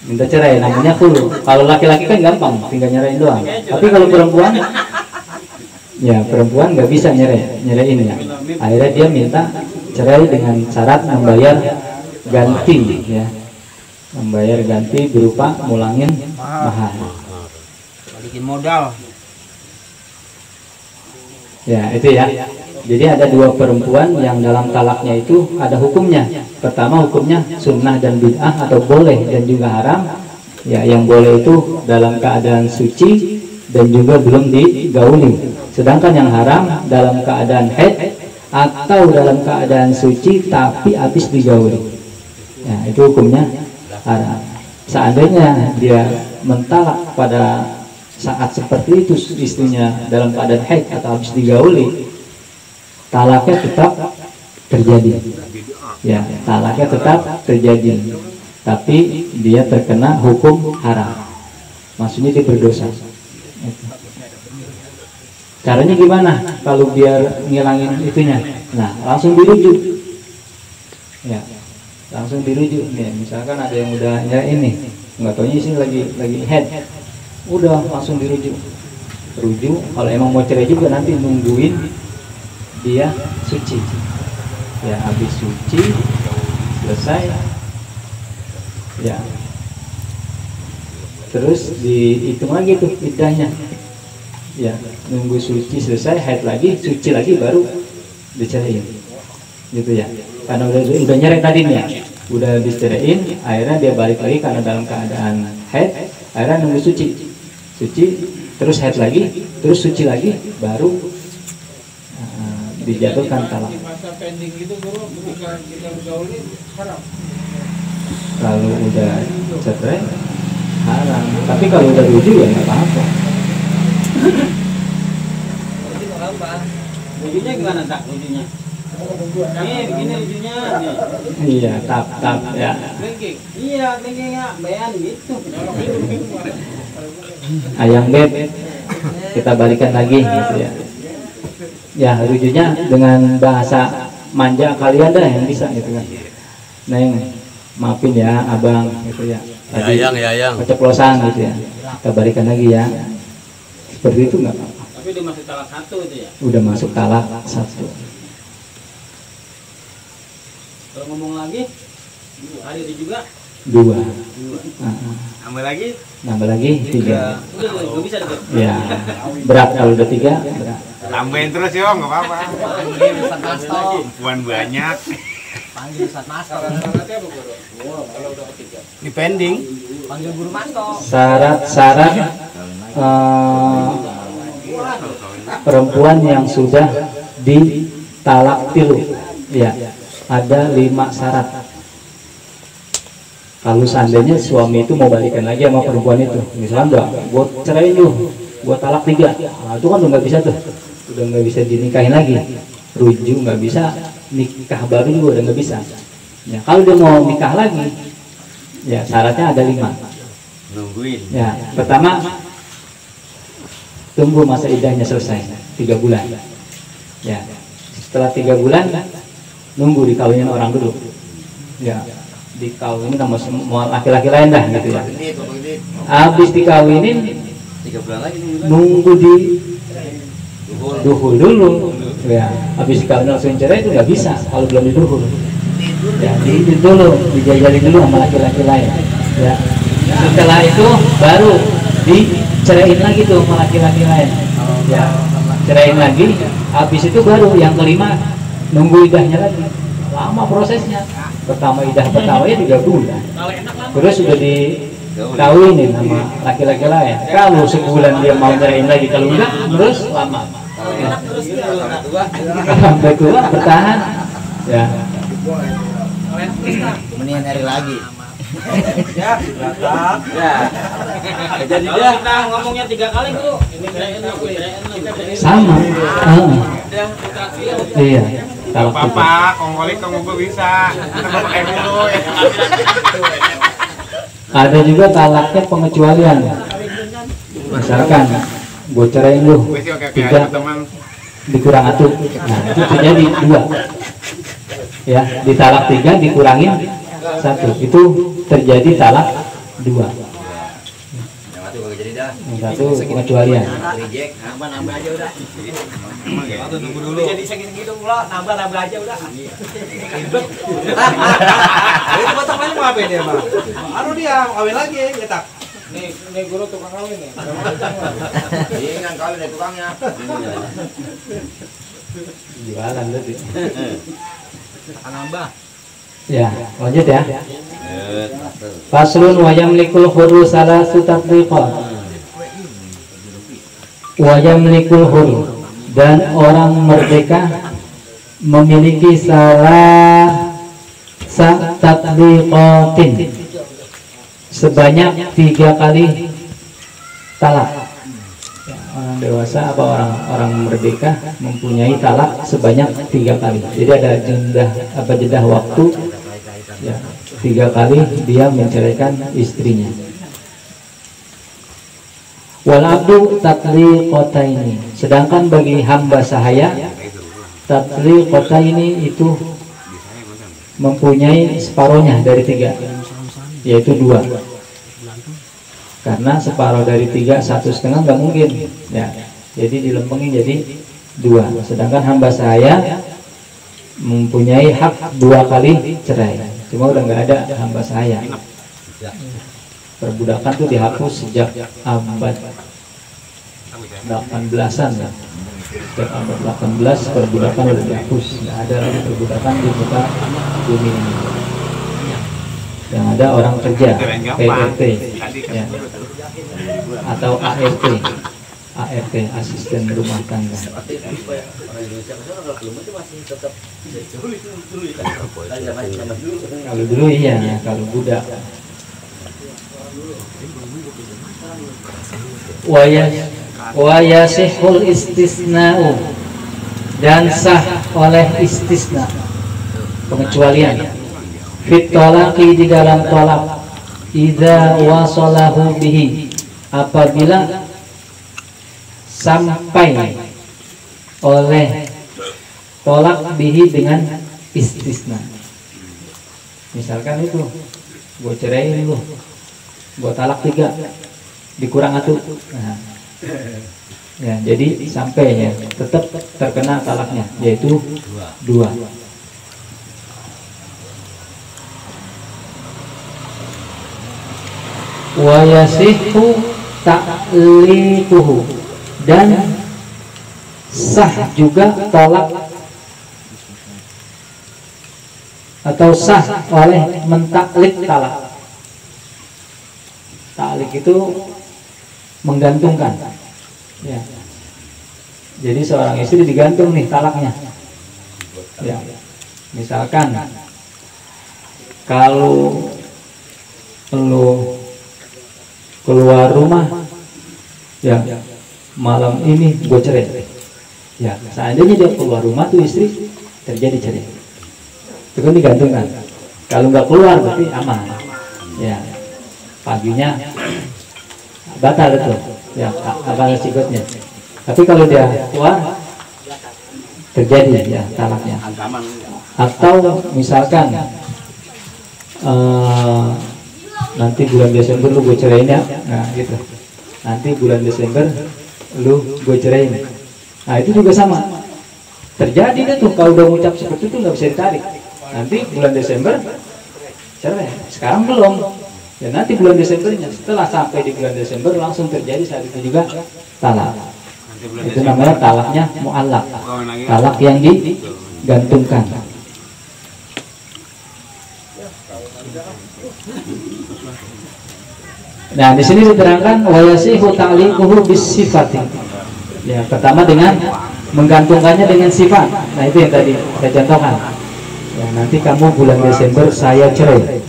minta cerai, namanya khulu. Kalau laki-laki kan gampang, tinggal nyerain doang. Tapi kalau perempuan, ya perempuan nggak bisa nyerain ya. Akhirnya dia minta cerai dengan syarat membayar ganti ya, membayar ganti berupa mulangin mahar. Balikin modal. Ya itu ya. Jadi ada dua perempuan yang dalam talaknya itu ada hukumnya. Pertama hukumnya sunnah dan bid'ah atau boleh dan juga haram. Ya, yang boleh itu dalam keadaan suci dan juga belum digauli. Sedangkan yang haram dalam keadaan haid atau dalam keadaan suci tapi habis digauli. Ya, itu hukumnya haram. Seandainya dia mentalak pada saat seperti itu istrinya dalam keadaan haid atau habis digauli, talaknya tetap terjadi. Ya, talaknya tetap terjadi. Tapi dia terkena hukum haram. Maksudnya dia berdosa. Caranya gimana? Kalau biar ngilangin itunya, nah langsung dirujuk. Ya, langsung dirujuk. Ya, misalkan ada yang udah ini, nggak taunya sih lagi head, udah langsung dirujuk. Rujuk. Kalau emang mau cerai juga nanti nungguin dia suci. Ya, habis suci selesai. Ya, terus dihitung lagi tuh iddahnya. Ya, nunggu suci selesai, haid lagi, suci lagi, baru diceraiin. Gitu ya. Karena udah nyerek tadi nih ya, udah diceraiin, akhirnya dia balik lagi karena dalam keadaan haid, akhirnya nunggu suci, terus haid lagi, terus suci lagi, baru dijatuhkan talak. Masa pending itu guru ketika kita bergaul haram. Kalau udah cerai haram, tapi kalau udah rujuk ya nggak apa-apa. Rujuknya gimana tak rujuknya? Nih begini rujuknya nih. Iya, tap ya. Iya bengkingnya bayan gitu. Ayang beb, kita balikan lagi gitu ya. Ya, rujuknya dengan bahasa manja kalian dah yang bisa gitu kan. Neng, maafin ya abang gitu ya. Yayang. Keceplosan gitu ya. Kita balikan lagi ya. Seperti itu nggak apa-apa. Tapi udah masuk talak satu itu ya. Udah masuk talak satu. Kalau ngomong lagi hari itu juga Dua. Nambah lagi tiga. Udah nggak bisa deh. Ya, berat kalau udah tiga. Berat. Tambahin terus ya, nggak apa-apa. Panggil Ustaz Masto. Puan banyak. Panggil Ustaz Masto. Syaratnya apa guru? Kalau udah ketiga. Di pending. Panggil Guru Masto. Syarat perempuan yang sudah ditalak tilu, ya ada 5 syarat. Kalau seandainya suami itu mau balikan lagi sama perempuan itu, misalnya buat cerai lu, buat talak 3, nah, itu kan udah nggak bisa tuh, udah nggak bisa dinikahin lagi, rujuk nggak bisa, nikah baru juga udah nggak bisa. Ya, kalau dia mau nikah lagi, ya syaratnya ada 5. Nungguin. Ya, pertama tunggu masa iddahnya selesai 3 bulan. Ya, setelah 3 bulan nunggu dikawinin orang dulu. Ya, dikawinin sama semua laki-laki lain dah gitu ya. Habis dikawinin 3 bulan lagi nunggu di duhul dulu. Ya, habis dikawinin langsung cerai itu nggak bisa kalau belum diduhul. Ya, diidul dulu, dijajali dulu sama laki-laki lain. Ya, setelah itu baru diceraiin lagi tuh sama laki-laki lain. Ya, ceraiin lagi. Habis itu baru yang kelima nunggu iddahnya lagi. Lama prosesnya. Pertama iddah pertamanya 3 bulan. Terus sudah dikawinin sama laki-laki lain. Kalau sebulan dia mau ceraiin lagi, kalau enggak terus lama. sampai tua bertahan. Ya. Mendingan hari lagi. Ya, jadi dia kita ngomongnya 3 kali bro. Ini Sama. Iya. Kalau Papa, kongkolik kamu gue bisa. Kita pakai dulu ya. ada juga talaknya pengecualian. Misalkan gue ceraiin lu Wes oke 3 teman. dikurang 1. Nah, itu terjadi 2. Ya, di talak 3 dikurangin 1. Itu terjadi talak 2. Yang 1 pengecualian. Nambah aja udah. tunggu dulu. Jadi segitu pula nambah aja udah. Ribet. Itu temannya mau apa dia, Bang? Anu dia kawin lagi nyetak. Nih guru tukang kawin nih. Iya kan kawin dari tukangnya. Jualan tadi. Nambah. Ya, lanjut ya. Faslun wa yamlikul hurru salasu tatbiqat. Wa yamlikul hurru, dan orang merdeka memiliki salah tatbiqatin sebanyak 3 kali talak. Ya, orang dewasa apa orang merdeka mempunyai talak sebanyak 3 kali. Jadi ada jeda waktu ya, 3 kali dia menceraikan istrinya. Wal abdu tatliqataini, sedangkan bagi hamba sahaya tatliqataini itu mempunyai separohnya dari 3, yaitu 2. Karena separuh dari 3 1,5 nggak mungkin ya, jadi dilempengin jadi 2. Sedangkan hamba sahaya mempunyai hak 2 kali cerai. Cuma udah nggak ada hamba sahaya. Perbudakan tuh dihapus sejak abad 18-an ya. Sejak abad 18 perbudakan udah dihapus, nggak ada lagi perbudakan di muka bumi ini. Yang ada orang kerja, PRT ya, atau ART, asisten rumah tangga. Kalau dulu iya, kalau budak. Wa yasihul istisna'u, dan sah oleh istisna, pengecualian, fit talaqi, di dalam tolak, idza wasalahu bihi, apabila sampai oleh tolak bihi dengan istisna. Misalkan itu gue ceraiin lu, gue talak 3 dikurang 1. Nah, ya, jadi sampai ya tetap terkena talaknya, yaitu 2. Wa yasihu ta'liquhu, dan sah juga tolak atau sah oleh mentaklik talak. Taklik itu menggantungkan ya. Jadi seorang istri digantung nih talaknya ya. Misalkan kalau lu keluar rumah ya, malam ini gue cerai ya, seandainya dia keluar rumah tuh istri terjadi cerai, itu kan digantungkan. Kalau nggak keluar berarti aman ya, paginya batal itu ya, apa sikutnya. Tapi kalau dia keluar terjadi ya talaknya. Atau misalkan nanti bulan Desember lu gue ceraiin ya, nah gitu, nanti bulan Desember lu gue ceraiin. Nah itu juga sama, terjadi deh tuh. Kalau udah ngucap seperti itu nggak bisa ditarik. Nanti bulan Desember cerai, sekarang belum ya, nanti bulan Desembernya. Setelah sampai di bulan Desember langsung terjadi, saat itu juga talak. Itu namanya talaknya mu'allaq, talak yang digantungkan. Nah di sini diterangkan wa yasihu ta'liquhu bis sifati. Ya, pertama dengan menggantungkannya dengan sifat. Nah itu yang tadi saya contohkan. Ya, nanti kamu bulan Desember saya cerai.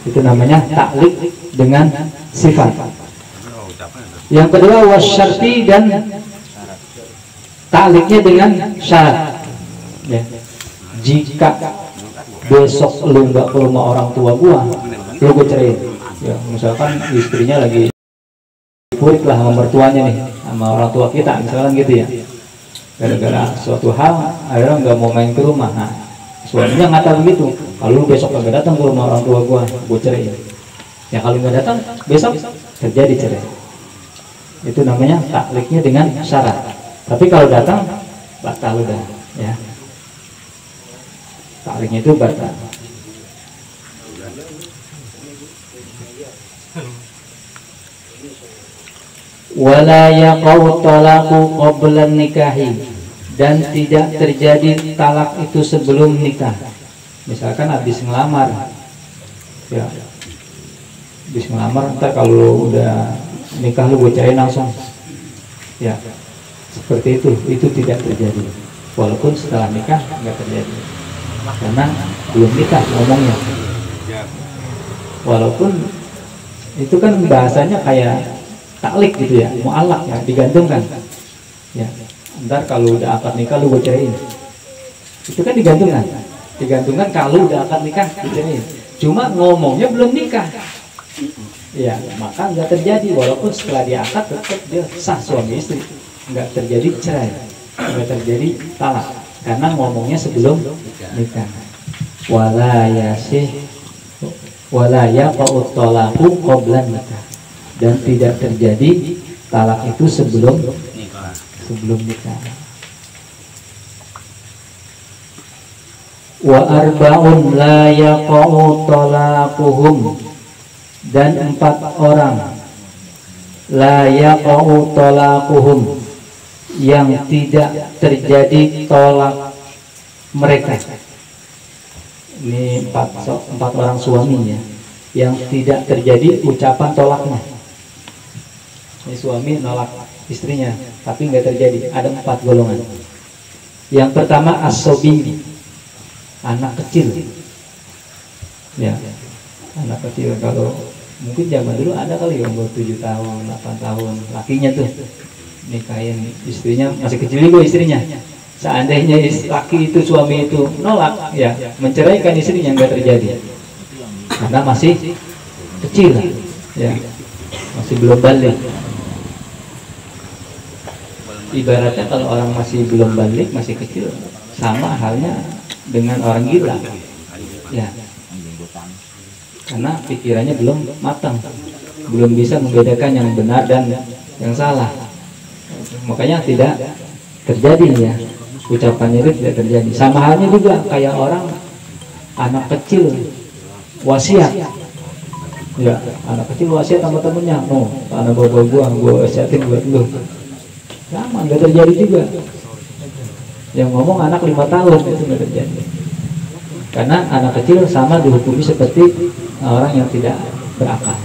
Itu namanya taklik dengan sifat. Yang kedua wasyarti, dan takliknya dengan syarat. Ya. Jika besok lu nggak ke rumah orang tua gua, lu gue cerai. Ya, misalkan istrinya lagi purik lah sama mertuanya nih, sama orang tua kita, misalkan gitu ya. Gara-gara suatu hal, akhirnya nggak mau main ke rumah. Nah, suaminya ngata begitu, kalau besok nggak datang ke rumah orang tua gue cerai. Ya kalau nggak datang, besok terjadi cerai. Itu namanya takliknya dengan syarat. Tapi kalau datang, batal udah, ya. Takliknya itu batal. Wala yaqau talaqu qabla nikahi, dan tidak terjadi talak itu sebelum nikah. Misalkan habis ngelamar, ya, habis ngelamar, ntar kalau udah nikah lu gue cerain langsung, ya, seperti itu tidak terjadi. Walaupun setelah nikah nggak terjadi, karena belum nikah ngomongnya. Walaupun itu kan bahasanya kayak taklik gitu ya, mu'allaq ya, digantungkan. Ya, ntar kalau udah akad nikah lu gue cerain. Itu kan digantungkan. Digantungkan kalau udah akad nikah dicerain. Cuma ngomongnya belum nikah. Ya, maka nggak terjadi, walaupun setelah dia akad tetap dia sah suami istri. Nggak terjadi cerai, nggak terjadi talak, karena ngomongnya sebelum nikah. Wala yaqa'u talaqu qabla nikah, dan tidak terjadi talak itu sebelum nikah. Wa arba'un la yaqa'u talaquhum, dan 4 orang la yaqa'u talaquhum, yang tidak terjadi tolak mereka. Ini 4 orang suaminya yang tidak terjadi ucapan tolaknya. Ini suami nolak istrinya, tapi nggak terjadi. Ada 4 golongan. Yang pertama as-sobi, anak kecil. Ya, anak kecil. Kalau mungkin zaman dulu ada kali yang umur 7 tahun, 8 tahun, lakinya tuh nikahin istrinya masih kecil juga istrinya. Seandainya laki itu, suami itu nolak, ya, menceraikan istrinya, nggak terjadi, karena masih kecil, ya, masih belum balik. Ibaratnya kalau orang masih belum balik, masih kecil, sama halnya dengan orang gila, ya, karena pikirannya belum matang, belum bisa membedakan yang benar dan yang salah. Makanya tidak terjadi, ya, ucapannya itu tidak terjadi. Sama halnya juga kayak orang anak kecil wasiat, ya, anak kecil wasiat sama temennya, no, anak bapak gua wasiatin buat lu, sama nggak terjadi juga. Yang ngomong anak 5 tahun itu nggak terjadi, karena anak kecil sama dihukumi seperti orang yang tidak berakal.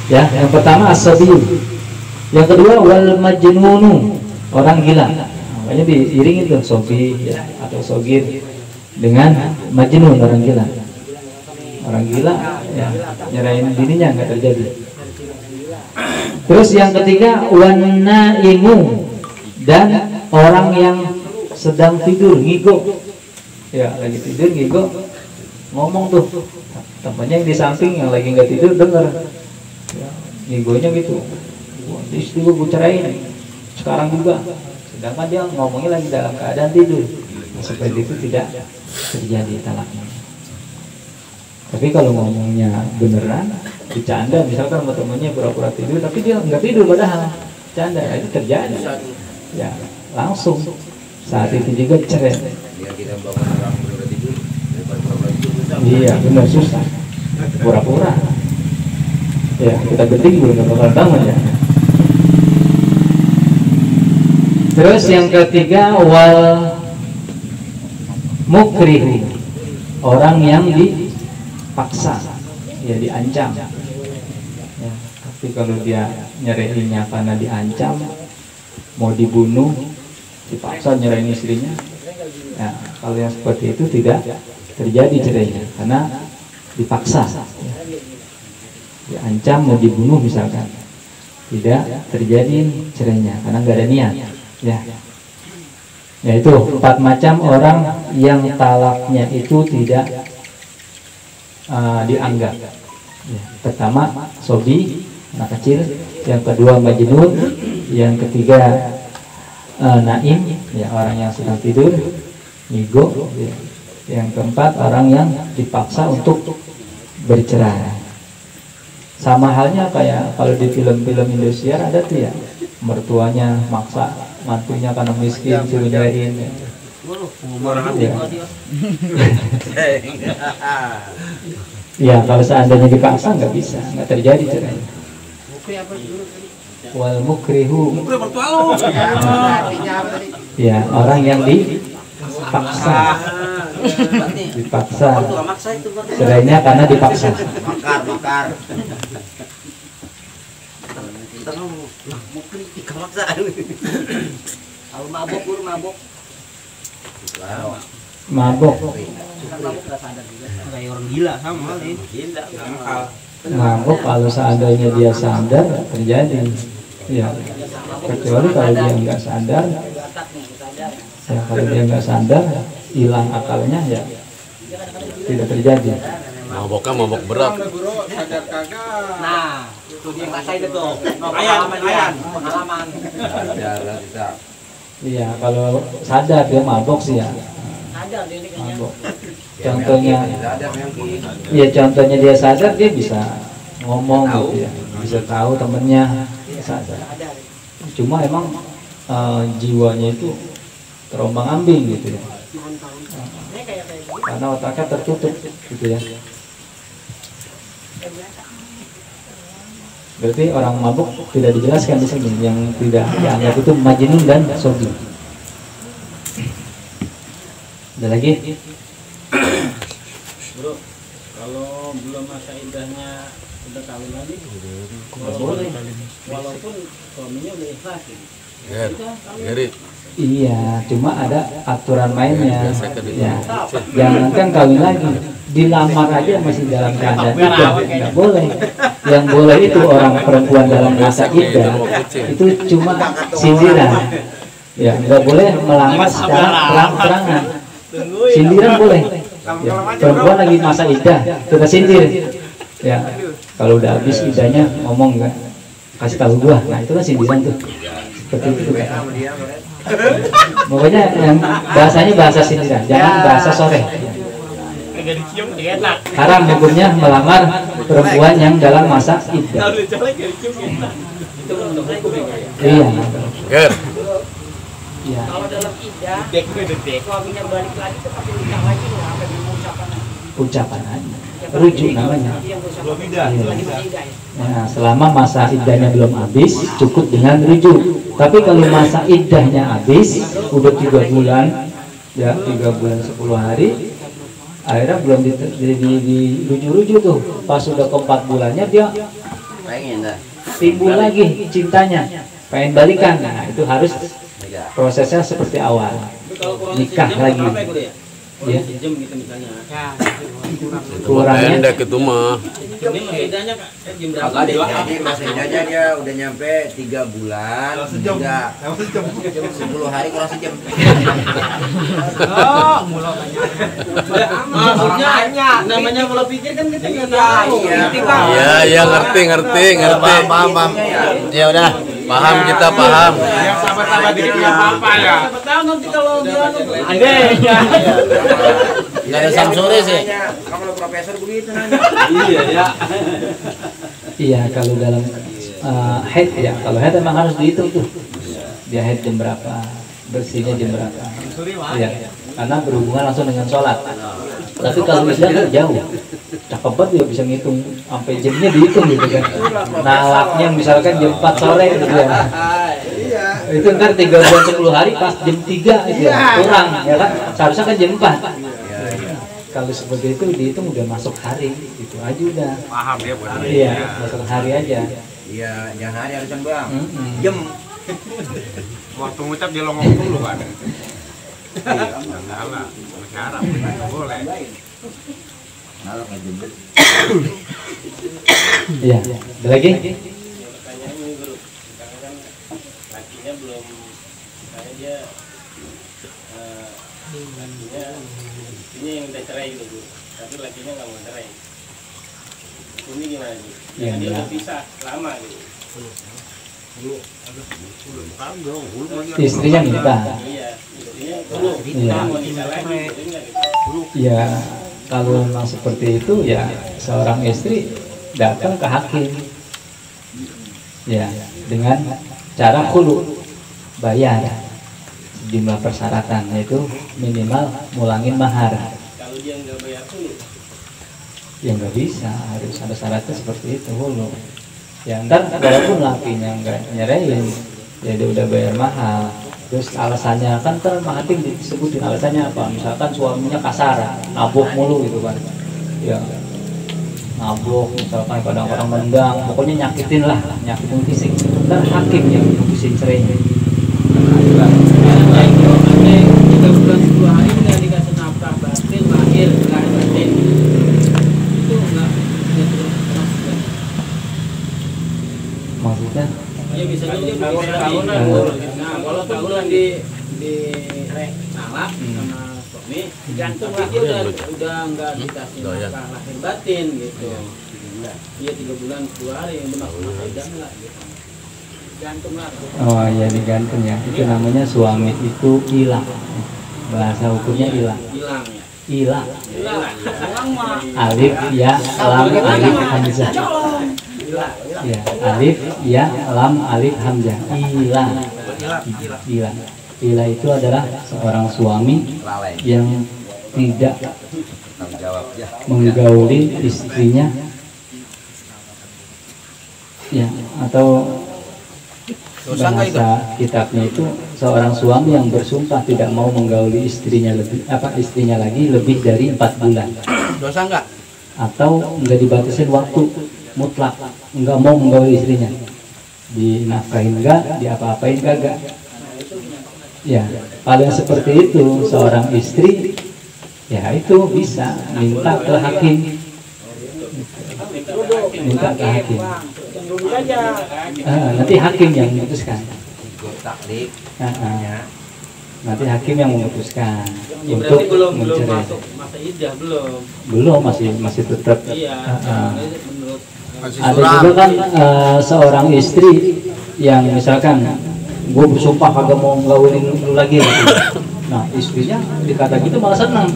Ya, yang pertama as-sabi, yang kedua wal majnunu, orang gila. Makanya diiringin tuh sobi, ya, atau sogir dengan majnun, orang gila. Orang gila, ya, nyerahin bininya nggak terjadi. Terus yang ketiga wan naimu, dan orang yang sedang tidur ngigo, ya, lagi tidur ngigo, ngomong tuh temannya yang di samping yang lagi nggak tidur dengar, ya, ngigonya gitu, istri gue cerain sekarang juga, sedangkan dia ngomongnya lagi dalam keadaan tidur. Seperti itu tidak terjadi talaknya. Tapi kalau ngomongnya beneran, bercanda, misalkan sama temannya pura-pura tidur tapi dia nggak tidur padahal bercanda, itu terjadi, ya, langsung saat itu juga cerai. Iya, benar, susah, pura-pura, ya, kita penting belum bakal bangun, ya. Terus yang ketiga wal mukrihu, orang yang dipaksa, ya, diancam, ya, tapi Tapi kalau dia nyeraiinnya karena diancam, mau dibunuh, dipaksa nyerahin istrinya, ya, kalau yang seperti itu tidak terjadi cerainya karena dipaksa, ya. Diancam mau dibunuh misalkan, tidak terjadi cerainya karena nggak ada niat, ya. Yaitu 4 macam orang yang talaknya itu tidak dianggap. Ya, pertama sobi, anak kecil, yang kedua majnun, yang ketiga naim, ya, orang yang sedang tidur, nigo, ya. Yang keempat orang yang dipaksa untuk bercerai. Sama halnya kayak kalau di film-film Indosiar ada tuh ya, mertuanya maksa mantunya karena miskin suruh nyerahin. Ya. Ya, kalau seandainya dipaksa nggak bisa, nggak terjadi cerai. Wal mukrihu. Ya, orang yang dipaksa. Dipaksa. Cerainya karena dipaksa. Bakar. Kalau mabok, guru mabok. Mabok. Kayak orang gila sama nih. Gila. Mabok kalau seandainya dia sadar terjadi. Ya. Kecuali kalau dia nggak sadar. Ya, kalau dia nggak sadar, hilang akalnya, ya tidak terjadi. Maboknya mabok berat. Nah, itu dia ngerasain itu. Pengalaman. Iya, kalau sadar dia mabok sih ya. Mabok. Contohnya, ya contohnya dia sadar, dia bisa ngomong gitu ya, bisa tahu temennya sadar. Cuma emang jiwanya itu terombang-ambing gitu ya. Karena otaknya tertutup gitu ya. Berarti orang mabuk tidak dijelaskan di sini, yang tidak dianggap itu majnun dan sobi. Ada lagi? Bro, kalau belum masa idahnya udah kawin lagi, Nggak boleh. walaupun suaminya udah ikhlas gitu. Geri. Iya, cuma ada aturan mainnya. Ya, jangankan kawin lagi, dilamar aja masih dalam keadaan iddah, nggak boleh. Yang boleh itu orang perempuan dalam masa iddah itu cuma sindiran. Ya, nggak boleh melamar secara terang-terangan. Sindiran boleh. Ya, perempuan lagi masa iddah, kita sindir. Ya, kalau udah habis iddahnya ngomong nggak, kasih tahu gua. Nah, itu kan sindiran tuh. Seperti itu kan. Pokoknya yang bahasanya bahasa sindiran, jangan bahasa sore. Haram hukumnya melamar perempuan yang dalam masa iddah. Iya. Ger. Iya. Kalau dalam iddah, suaminya balik lagi tetapi nikah lagi nggak apa diucapkan Ucapan aja. Rujuk namanya. Belum idah. Iya. Nah, selama masa iddahnya belum habis, cukup dengan rujuk. Tapi kalau masa iddahnya habis, udah 3 bulan, ya 3 bulan 10 hari, akhirnya belum dirujuk-rujuk tuh. Pas sudah ke 4 bulannya dia timbul lagi cintanya, pengen balikan. Nah, itu harus prosesnya seperti awal, nikah lagi. Ya. Jam gitu misalnya. Kurangnya Pendek itu mah. Ini bedanya jam berapa? Jadi masa idahnya dia udah nyampe 3 bulan, udah 10 hari kurang sejam. Maksudnya namanya pola pikir kan kita nggak tahu. Iya, ngerti. Paham. Ya udah, paham kita paham. Yang sabar-sabar dikit nggak apa-apa ya. Siapa tahu nanti kalau dia Nggak ada samsure sih. Kamu profesor begitu nanya. iya ya. iya, kalau dalam haid ya, kalau haid memang harus dihitung tuh. Dia haid jam berapa, bersihnya jam berapa. Iya, karena berhubungan langsung dengan sholat. Tapi kalau misalnya jauh, cakep banget dia bisa ngitung sampai jamnya dihitung gitu kan. Nalaknya misalkan jam 4 sore gitu ya. Itu ntar 3 bulan 10 hari pas jam 3 gitu ya, kurang ya kan. Seharusnya kan jam 4. Kalau seperti itu dihitung udah masuk hari, gitu aja udah. Paham dia buat Iya, masuk hari aja. Iya, jangan hari harusan bang. Jam. Waktu ngucap dia ngomong dulu kan. Iya, salah. Sekarang boleh. Nalak aja. Iya, ada lagi? Pertanyaan ini guru, karena kan lakinya belum, misalnya dia lakinya yang udah cerai gitu bu, tapi lakinya nggak mau cerai. Ini gimana sih? Ya, Dia ya. udah pisah lama gitu. Istrinya minta. Iya, istrinya dulu Iya. mau nikah lagi, boleh nggak gitu? Ya, kalau memang seperti itu ya seorang istri datang ke hakim. Ya, dengan cara khulu, bayar sejumlah persyaratan, yaitu minimal mulangin mahar. Kalau dia nggak bayar dulu, Ya nggak bisa, harus ada syaratnya seperti itu hulu. Ya ntar walaupun lakinya nggak nyerahin, ya dia udah bayar mahal. Terus alasannya kan hakim disebutin alasannya apa? Misalkan suaminya kasar, nabok mulu gitu kan. Ya nabok, misalkan kadang-kadang nendang, pokoknya nyakitin lah, nyakitin fisik. Ntar hakim yang putusin cerainya. yang jawabannya 3 bulan 10 hari nggak dikasih nafkah batin, lahir batin, itu nggak terus masuk. Maksudnya? Ya bisa jadi tahunan. Nah kalau tahunan di nalak sama suami, gantung lah dia udah nggak dikasih nafkah lahir batin gitu. Iya 3 bulan 10 hari yang benar udah nggak gitu. Gantung lah. Oh ya digantung ya. Itu namanya suami itu hilang. Bahasa hukumnya hilang. Hilang ya. Hilang. Hilang mah. Alif ya lam alif hamzah. Ya, alif ya lam alif hamzah. Hilang. Hilang. Hilang itu adalah seorang suami yang tidak menggauli istrinya, ya, atau bahasa kitabnya itu seorang suami yang bersumpah tidak mau menggauli istrinya lagi lebih dari 4 bulan. Dosa enggak? Atau enggak dibatasin waktu mutlak, enggak mau menggauli istrinya, dinafkahin enggak, diapa-apain kagak. Ya, kalau yang seperti itu seorang istri ya itu bisa minta ke hakim, minta ke hakim. Nanti hakim yang memutuskan. Nanti hakim yang memutuskan untuk belum mencerai. masuk masa iddah Belum, masih tetap. Iya. Menurut Ada juga kan seorang istri yang misalkan gue bersumpah kagak mau ngawinin lu lagi gitu. Nah istrinya dikata gitu malah senang.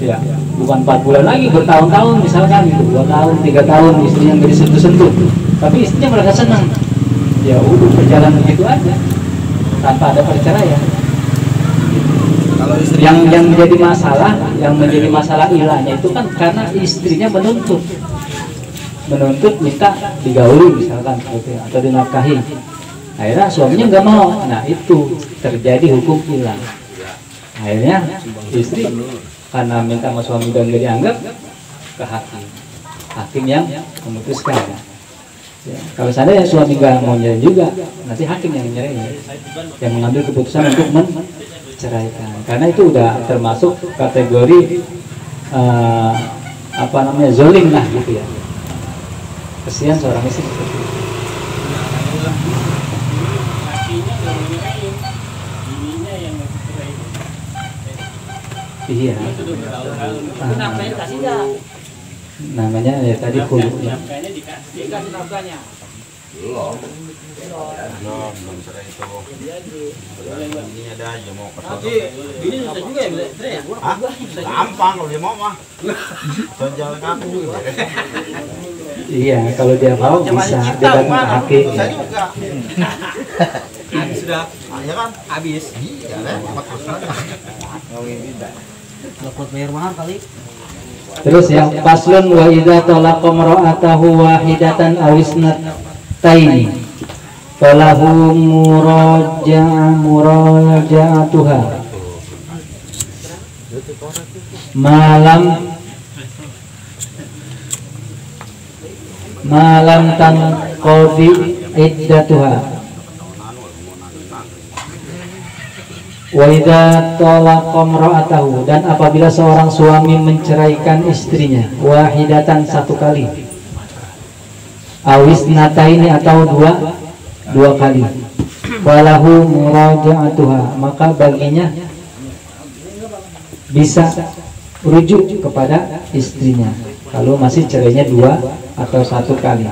Ya, bukan 4 bulan lagi, bertahun-tahun misalkan gitu, 2 tahun, 3 tahun istrinya nggak disentuh-sentuh, tapi istrinya malah senang. Ya udah berjalan begitu aja tanpa ada perceraian. Kalau istri Yang menjadi masalah ilahnya itu kan karena istrinya menuntut minta digauli misalkan gitu, atau dinafkahi. Akhirnya suaminya nggak mau. Nah itu terjadi hukum ilah. Akhirnya istri karena minta sama suami dan gak dianggap ke hakim yang memutuskan. Ya, kalau seandainya suami nggak mau nyerahin juga, nanti hakim yang nyerahin, yang mengambil keputusan untuk menceraikan. Karena itu udah termasuk kategori zolim lah gitu ya. Kesian seorang istri seperti itu. lakinya nggak mau nyerahin, bininya yang mau cerai. Iya. Itu udah bertahun-tahun. Itu nafkahnya dikasih nggak? Namanya ya tadi khulu ya. Nafkahnya dikasih nafkahnya. Belum cerai itu. Ini ada aja mau Tapi bini susah juga ya bisa cerai ya? Hah? Gampang kalau dia mau mah. Jalan kaku. Iya, kalau dia mau bisa dia datang ke hakim. Bisa juga. habis sudah, Ya kan? habis. Iya, repot terus. Dapat bayar mahal kali. Terus yang paslon wa idza talaqa mar'atahu wahidatan aw isnataini falahu muraja'atuha malam tanqadi iddatuha wa idza talaqa imra'atahu, dan apabila seorang suami menceraikan istrinya wahidatan satu kali, awis nataini atau dua kali, walahu muraja'atuha, maka baginya bisa rujuk kepada istrinya kalau masih cerainya 2 atau 1 kali.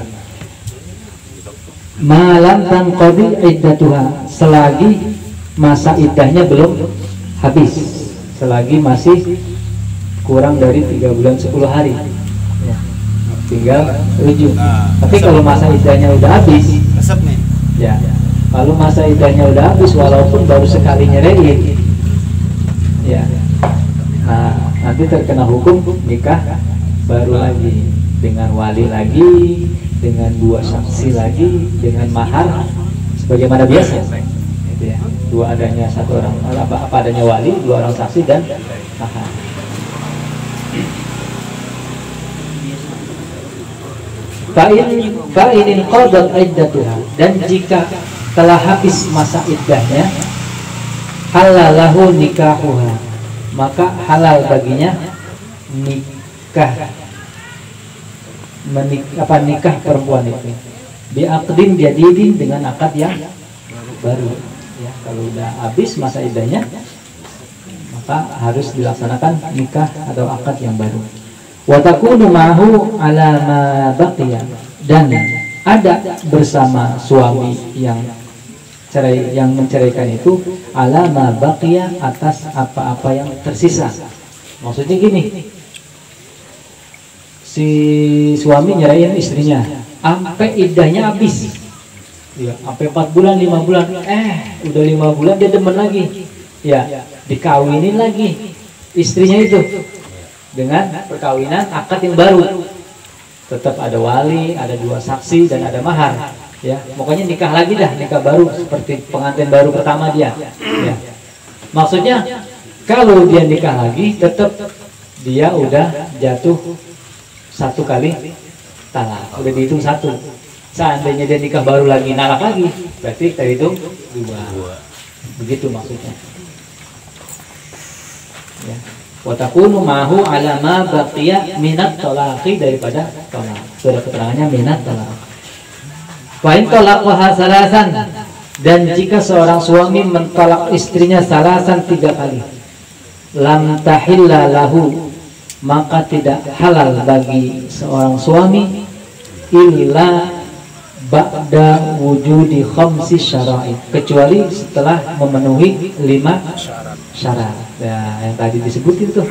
Malam tanqadi iddatuha, selagi masa iddahnya belum habis, selagi masih kurang dari 3 bulan 10 hari ya, tinggal rujuk. Tapi kalau masa iddahnya udah habis ya, kalau masa iddahnya udah habis walaupun baru sekali nyerahin ya, nah nanti terkena hukum nikah baru lagi, dengan wali lagi, dengan 2 saksi lagi, dengan mahar sebagaimana biasa gitu ya. 2 adanya 1 orang, apa adanya wali, 2 orang saksi dan mahar. Fa'inin qadat iddatuha, dan jika telah habis masa iddahnya, halalahu nikahuha, maka halal baginya nikah perempuan itu biaqdin jadidin, dengan akad yang baru ya. Kalau udah habis masa iddahnya maka harus dilaksanakan nikah atau akad yang baru. Wa takunu ma'hu ala ma baqiya, dan ada bersama suami yang menceraikan itu ala ma baqiya, atas apa-apa yang tersisa. Maksudnya gini, si suami nyerahin istrinya sampai iddahnya habis ya, sampai 4 bulan 5 bulan, udah 5 bulan dia demen lagi ya, dikawinin lagi istrinya itu dengan perkawinan akad yang baru, tetap ada wali, ada 2 saksi dan ada mahar ya, pokoknya nikah lagi dah, nikah baru seperti pengantin baru pertama dia ya. Maksudnya kalau dia nikah lagi tetap dia udah jatuh 1 kali talak, udah dihitung 1. Seandainya dia nikah baru lagi nalak lagi, berarti terhitung 2. Begitu maksudnya ya. Wa takunu ma'hu ala ma baqiya minat talaqi, daripada talak. Sudah keterangannya minat talaq. Wa in talaqaha salasan, dan jika seorang suami mentalak istrinya salasan 3 kali, lam tahilla lahu, maka tidak halal bagi seorang suami illa ba'da wujudi khamsi syara'id, kecuali setelah memenuhi 5 syarat. Ya, yang tadi disebutin tuh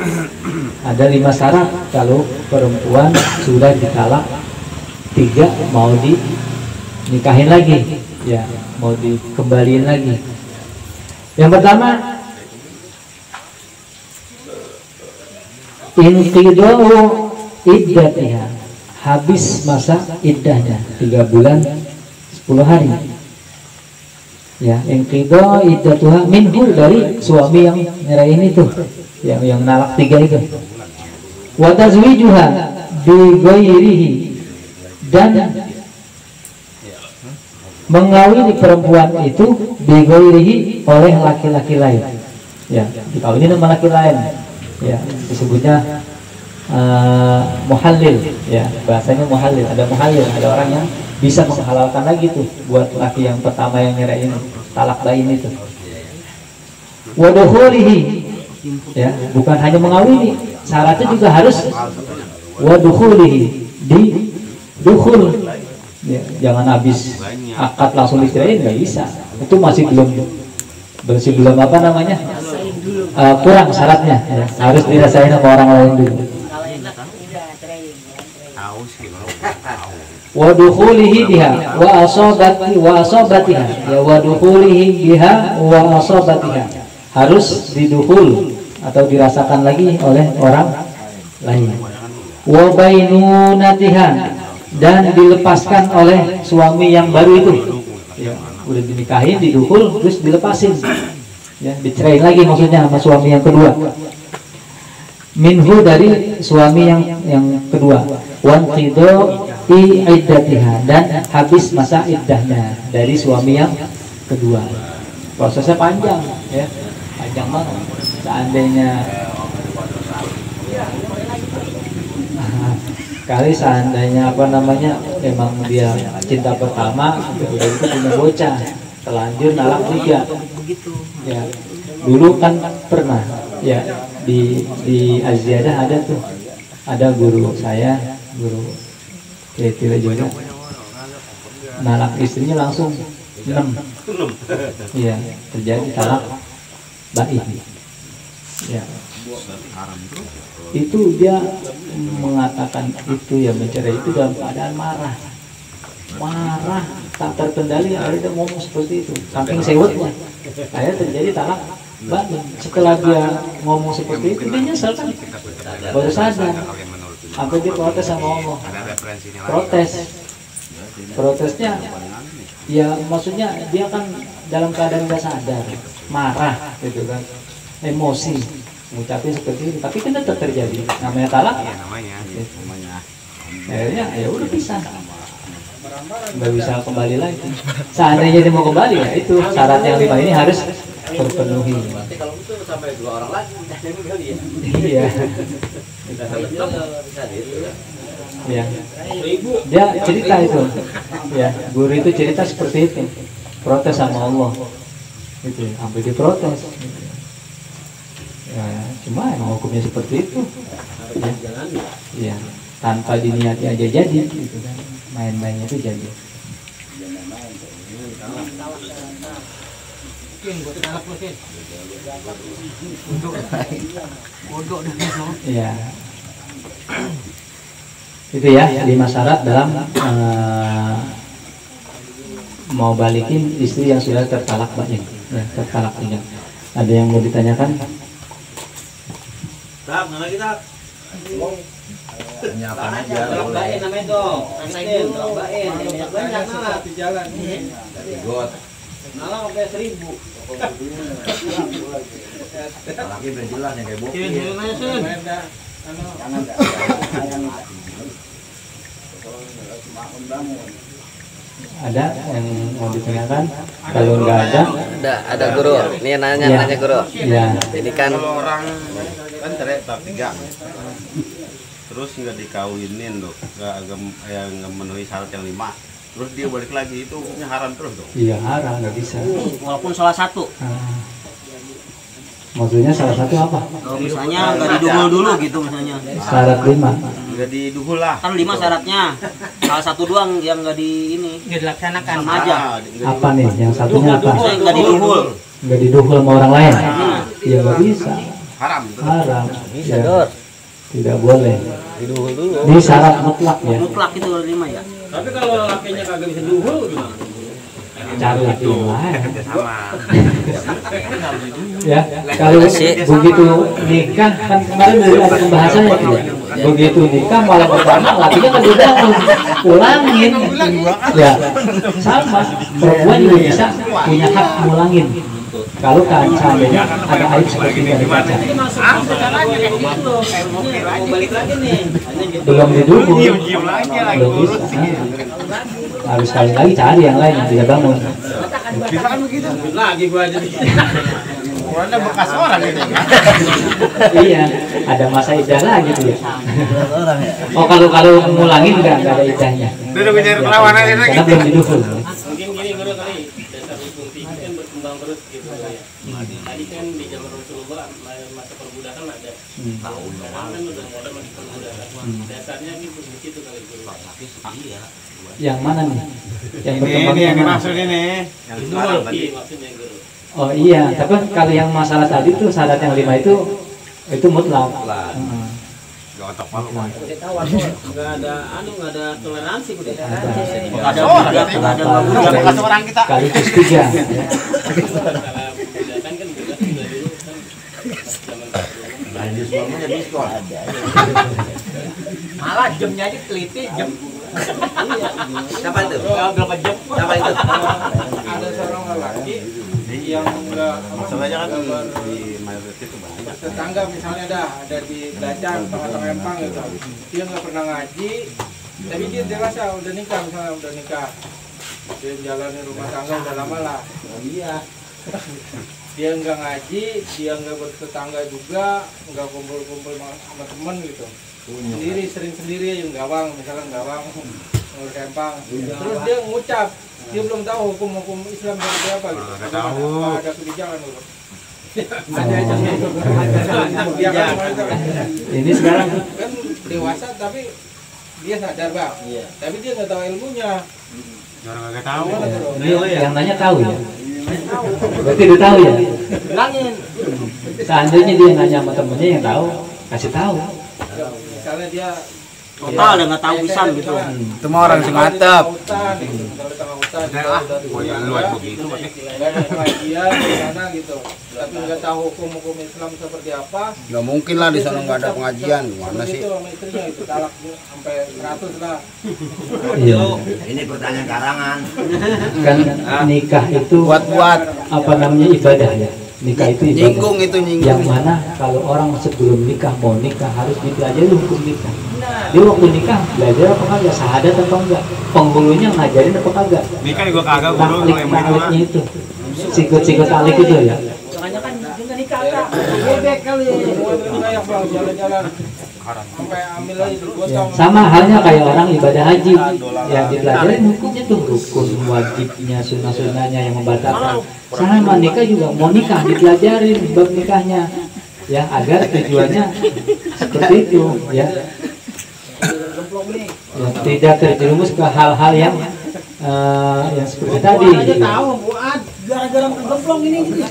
ada 5 syarat kalau perempuan sudah ditalak 3 mau dinikahin lagi ya, mau dikembaliin lagi. Yang pertama, inqidau iddatiha, habis masa iddahnya 3 bulan 10 hari ya. Inqidau iddatuha minhu, dari suami yang nyerahin itu, yang nalak 3 itu. Wa tazwijuha bi ghairihi, dan mengawini perempuan itu bi ghairihi, oleh laki-laki lain ya, dikawinin sama laki lain ya, disebutnya muhallil ya, bahasanya muhallil. Ada muhallil, ada orang yang bisa menghalalkan lagi tuh buat laki yang pertama yang nyerahin talak bain itu. Wa dukhulihi ya, bukan hanya mengawini, syaratnya juga harus wa dukhulihi, di dukhul ya, jangan habis akad langsung dicerain, nggak bisa. Itu masih belum apa namanya, kurang syaratnya ya. Harus dirasain sama orang lain dulu. Wa dukhulihi biha wa asabatiha ya, wa dukhulihi biha wa asabatiha, harus didukhul atau dirasakan lagi oleh orang lain. Wa bainunatiha, dan dilepaskan oleh suami yang baru itu ya, udah dinikahin, didukhul, terus dilepasin ya, dicerain lagi maksudnya sama suami yang kedua. Minhu, dari suami yang kedua. Wanqidu iddatiha, dan habis masa iddahnya dari suami yang kedua. Prosesnya panjang ya, panjang banget. Seandainya apa namanya, emang dia cinta pertama, udah itu punya bocah, terlanjur nalak 3 ya. Dulu kan pernah ya di Aziyadah ada tuh, ada guru saya, guru Ketila juga, nalak istrinya langsung 6. Iya, terjadi talak baik ya. Itu dia mengatakan itu ya, mencerai itu dalam keadaan marah tak terkendali, akhirnya ngomong seperti itu, saking sewotnya akhirnya terjadi talak baik. Setelah dia ngomong seperti itu, dia nyesel kan, baru sadar apa dia protes sama Allah. Protesnya ya, maksudnya dia kan dalam keadaan gak sadar, marah gitu kan, emosi, ngucapin seperti itu, tapi kan tetap terjadi, namanya talak. Akhirnya ya udah pisah, nggak bisa kembali lagi. Seandainya dia mau kembali, ya itu syarat yang 5 ini harus terpenuhi. Berarti kalau itu sampai 2 orang lagi kali ya. Iya. Ya. Dia cerita itu, ya, guru itu cerita seperti itu, protes sama Allah, itu sampai diprotes. Ya, cuma emang hukumnya seperti itu. Ya, tanpa diniati aja jadi, gitu kan, main-mainnya itu jadi. Ya. Itu ya 5 syarat dalam mau balikin istri yang sudah tertalak baik, ya, tertalak tiga. Ada yang mau ditanyakan? Tap, nama kita. Penyiapan aja. Talak baik namanya dong. Naikin talak baik. Banyak malah di jalan. Dari got. malah sampai 1000. Talaknya udah jelas ya kayak bokeh. Ada yang mau ditanyakan? Kalau nggak Ada guru. Nih nanya guru. ya. Ini kan Kalau orang kan cerai tahap 3, terus nggak dikawinin loh, nggak memenuhi syarat yang 5, terus dia balik lagi, itu hukumnya haram terus dong? Iya, haram, nggak bisa. Walaupun salah satu. Maksudnya salah satu apa? Kalau misalnya nggak diduhul dulu gitu misalnya. Syarat 5. Nggak diduhul lah. Kan 5 syaratnya. Salah satu doang yang nggak di ini. Dilaksanakan sama aja. Apa nih? Yang satunya apa? Nggak diduhul. Nggak diduhul sama orang lain? Iya, nggak bisa. Haram. Haram. bisa Ya, Dor. tidak boleh. Diduhul dulu. Ini syarat mutlak ya. Mutlak itu 5 ya. Tapi kalau lakinya kagak bisa duhul gimana? Cari laki yang lain. Sama. Ya, kalau begitu nikah, kan kemarin udah ada pembahasannya tuh ya. Begitu nikah malam pertama lakinya kan udah ulangin. Ya, sama. Perempuan juga bisa punya hak ngulangin. Kalau kan seandainya ada aib seperti itu dari pacar. Balik lagi nih. Belum didukung, belum bisa. Harus sekali lagi cari yang lain yang bisa bangun. Bisa kan begitu? Lagi gua aja nih. Orangnya bekas orang gitu. Iya, ada masa idah lagi tuh ya. Oh, kalau ngulangin enggak ada idahnya. Udah ngejar perlawanan itu Karena belum didukung. Mungkin gini guru kali, dasar hukum fikih kan berkembang terus gitu ya. Tadi kan di zaman Rasulullah masa perbudakan ada. Sekarang kan udah modern masih perbudakan. Dasarnya gitu begitu kali guru. Yang mana nih? Yang Ini berkembang yang yang mana? dimaksud ini. Yang sekarang tadi. Maksudnya guru. Oh iya, tapi kalau yang masalah tadi tuh syarat yang 5 itu mutlak. Gak otak palu. Nggak ada toleransi udah. Ada bekas orang kita. Sekaligus 3. Ya. Perbudakan kan juga sudah dulu kan zaman Nah, ini suaminya diskon. Malah jamnya aja teliti jam. Siapa itu? Berapa jam? Siapa itu? Ada seorang lelaki yang enggak Masalahnya kan di mayoritas itu banyak. tetangga misalnya ada di Belacan, tengah-tengah Empang gitu. Dia nggak pernah ngaji, Tapi dia dewasa, udah nikah misalnya, udah nikah. Dia menjalani rumah tangga udah lama lah. Iya. Dia nggak ngaji, dia nggak bertetangga juga, nggak kumpul-kumpul sama temen gitu. Sendiri, sering sendiri yang gawang, misalnya gawang, ngurus empang. Terus dia ngucap, dia belum tahu hukum Islam seperti apa gitu. Apa ada kebijakan gitu. Ada aja gitu. Ini sekarang kan dewasa tapi dia sadar bang, tapi dia nggak tahu ilmunya. Orang nggak tahu. ini yang nanya tahu ya. Berarti udah tahu ya. Bilangin. Seandainya dia nanya sama temennya yang tahu, kasih tahu. Misalnya dia total yang nggak tahu pisan gitu. Itu mah orang sematap. Begitu Dia di sana gitu, tapi nggak tahu hukum Islam seperti apa. Nggak mungkin lah di sana nggak ada pengajian. Gimana sih? Itu sama istrinya itu talak sampai 100 lah. Iya. Ini pertanyaan karangan. Kan nikah itu Buat apa namanya ibadah ya. Nikah itu ibadah. nyinggung itu nyinggung. Yang mana kalau orang sebelum nikah mau nikah harus dipelajari hukum nikah. Dia waktu nikah belajar apa kagak, syahadat apa enggak, penghulunya ngajarin apa kagak. Nikah juga kagak guru Takliknya itu, sikut-sikut talik itu ya. Makanya kan juga nikah kak. Bebek kali. Kayak bang jalan-jalan sampai ambil lagi digotong. Sama halnya kayak orang ibadah haji yang dipelajarin hukumnya tuh, rukun wajibnya, sunnah-sunnahnya yang membatalkan. Sama nikah juga, mau nikah dipelajarin bab nikahnya ya, agar tujuannya seperti itu ya. Ya, tidak terjerumus ke hal-hal yang seperti tadi. Tahu buat gara-gara makan gemplong ini gitu.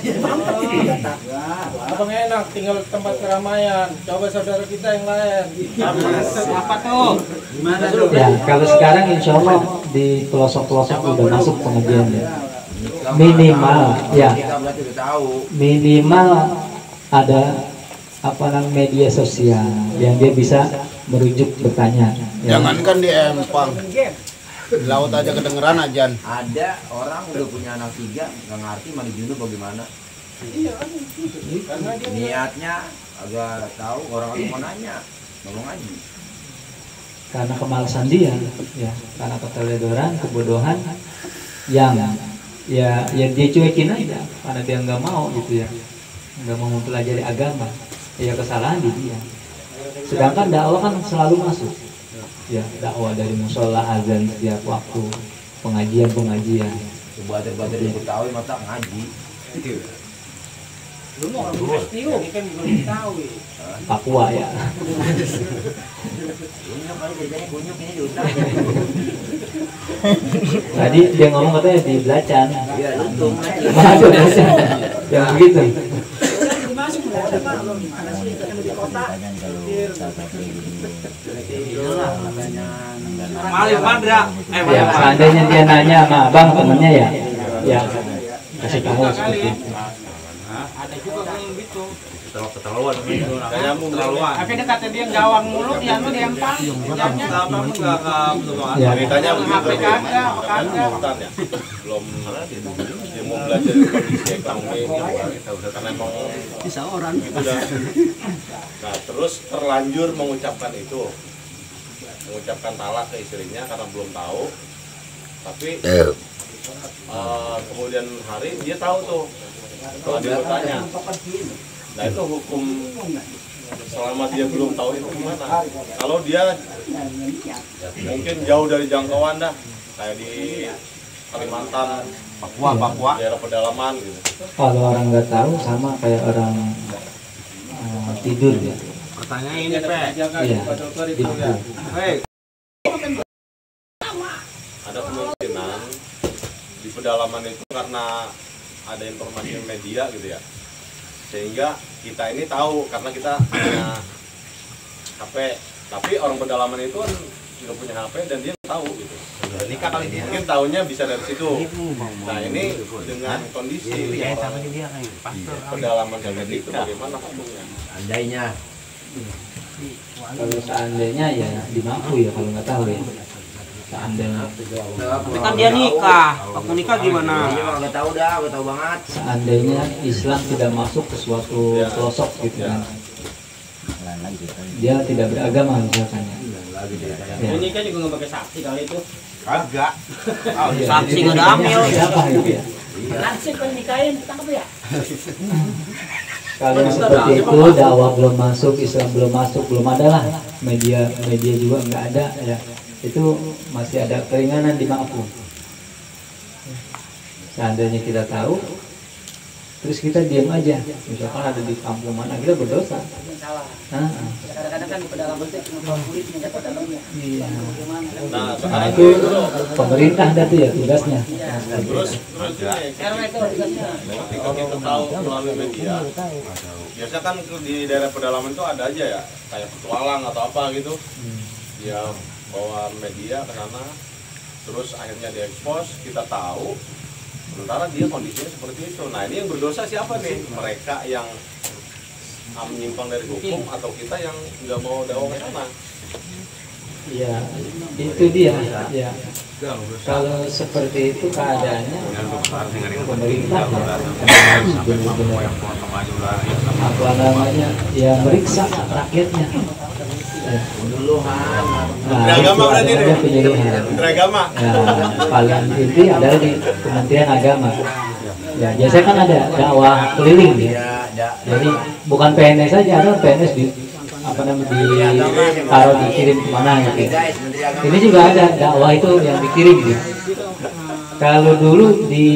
Abang enak tinggal tempat keramaian. Coba saudara kita yang lain. Apa tuh? Gimana tuh? Ya, kalau sekarang insya Allah di pelosok-pelosok udah masuk pengajian ya. Minimal ya, Kita berarti udah tahu. minimal ada apa namanya media sosial yang dia bisa merujuk bertanya. Ya. Jangankan di empang, di laut aja kedengeran ajan. Ada orang udah punya anak 3 nggak ngerti mandi junub bagaimana. Karena dia Niatnya agak tahu, orang mau nanya, nggak mau ngaji. Karena kemalasan dia, ya, karena keteledoran, kebodohan yang ya dia cuekin aja karena dia nggak mau gitu ya, nggak mau mempelajari agama, ya kesalahan di dia. Sedangkan dakwah kan selalu masuk, ya, dakwah dari musola, azan setiap waktu, pengajian. Bader-bader yang ketahui mata ngaji. lu mau orang ini kan belum tahu ya. Papua ya. Kunyuk kali kerjanya kunyuk ini diundang. Tadi dia ngomong katanya di Belacan. Iya, untung ngaji. Waduh, Belacan. Yang begitu. Malih Padra. Ya, seandainya dia nanya sama abang temennya ya, ya kasih tahu seperti itu. Ada juga yang gitu. Keterlaluan itu. Kayak keterlaluan. Tapi dia kata dia gawang mulu, dia mah dia empang. Kerjanya Ya. Ceritanya begitu. HP kagak, apa kagak. Belum dia mau belajar kondisi ekonomi karena emang bisa orang gitu dah. Nah terus terlanjur mengucapkan itu, mengucapkan talak ke istrinya karena belum tahu, tapi kemudian hari dia tahu tuh kalau dia bertanya. Nah itu hukum selama dia belum tahu itu gimana? Kalau dia mungkin jauh dari jangkauan dah, kayak di Kalimantan, Papua, daerah pedalaman gitu. Kalau orang nggak tahu sama kayak orang tidur ya. Pertanyaan ini Pak. Iya. Di buku. Ada kemungkinan di pedalaman itu karena ada informasi media gitu ya, sehingga kita ini tahu karena kita punya HP, tapi orang pedalaman itu kan nggak punya HP dan dia tahu gitu. Nikah kali dia mungkin tahunya bisa dari situ. Nah ini dengan kondisi pedalaman seperti itu bagaimana hukumnya? Andainya Kalau seandainya ya dimampu ya, kalau nggak tahu ya. Seandainya. Tapi kan dia nikah. Waktu nikah gimana? nggak tahu dah, nggak tahu banget. Seandainya Islam tidak masuk ke suatu pelosok gitu kan. Dia tidak beragama misalkan ya. lagi ceritanya. Ya. Ini kan juga nggak pakai saksi kali itu. Kagak. Saksi nggak ada amil. Siapa gitu ya? Langsung kan nikahin, tangkap ya. Kalau yang seperti itu dakwah belum masuk, Islam belum masuk, belum ada lah, media juga nggak ada ya, itu masih ada keringanan dimaafkan. Seandainya kita tahu, terus kita diam aja, misalkan ada di kampung mana kita berdosa. Kadang-kadang kan di pedalaman itu cuma kulit punya pedalamannya. Iya. Nah, Nah sekarang itu pemerintah ada tuh ya tugasnya. terus ketika kita tahu melalui media, biasa kan di daerah pedalaman itu ada aja ya kayak petualang atau apa gitu, dia bawa media ke sana, terus akhirnya diekspos, kita tahu, sementara dia kondisinya seperti itu. Nah ini yang berdosa siapa nih? Mereka yang menyimpang dari hukum atau kita yang nggak mau dakwah ke sana? Ya itu dia. Ya. Kalau seperti itu keadaannya, pemerintah apa namanya ya meriksa rakyatnya. Beragama berarti nih? Beragama? Nah, paling inti adalah di Kementerian Agama. Ya biasanya kan ada dakwah keliling ya. Jadi bukan PNS saja, ada PNS di apa namanya taruh dikirim kemana gitu. Ini juga ada dakwah itu yang dikirim gitu. Kalau dulu di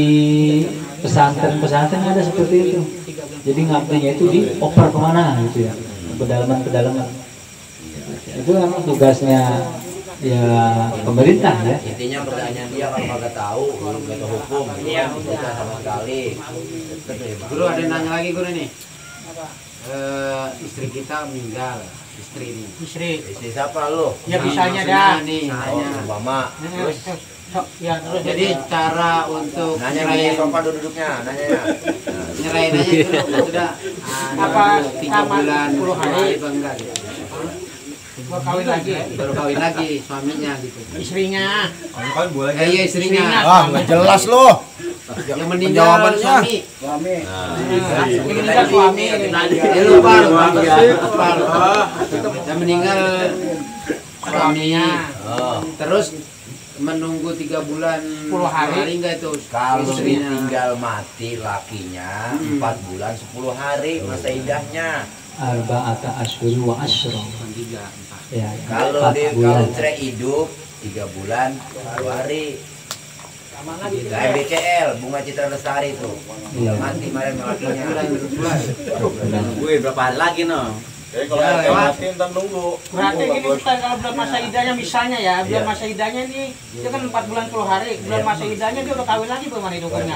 pesantren ada seperti itu. Jadi ngabdinya itu dioper kemana gitu ya, pedalaman. Itu memang tugasnya ya pemerintah ya. Intinya pertanyaan dia kalau kagak tahu, nggak tahu hukum, kita sama sekali. Guru ada nanya lagi guru nih. Istri kita meninggal, istri siapa lu? ya misalnya dah nih Mama. terus jadi cara untuk Nanya di sofa duduknya, nanya. nyerahin aja dulu sudah apa 3 bulan 10 hari apa enggak gitu. Baru kawin lagi suaminya gitu, istrinya Kan boleh. iya istrinya Nggak jelas loh. yang meninggal suami lupa yang meninggal suaminya terus menunggu 3 bulan 10 hari enggak itu Kalau ditinggal mati lakinya 4 bulan 10 hari masa idahnya. Arba'ata asyhur wa asyra. Ya, Kalau cerai hidup 3 bulan 10 hari. Kayak BCL, Bunga Citra Lestari itu. Mati kemarin lakinya. gue berapa hari lagi no. Jadi kalau yang mati ntar nunggu. Berarti ini bukan kalau bulan masa idahnya misalnya ya, bulan masa idahnya ini dia kan 4 bulan 10 hari, bulan masa idahnya dia udah kawin lagi bagaimana itu hukumnya?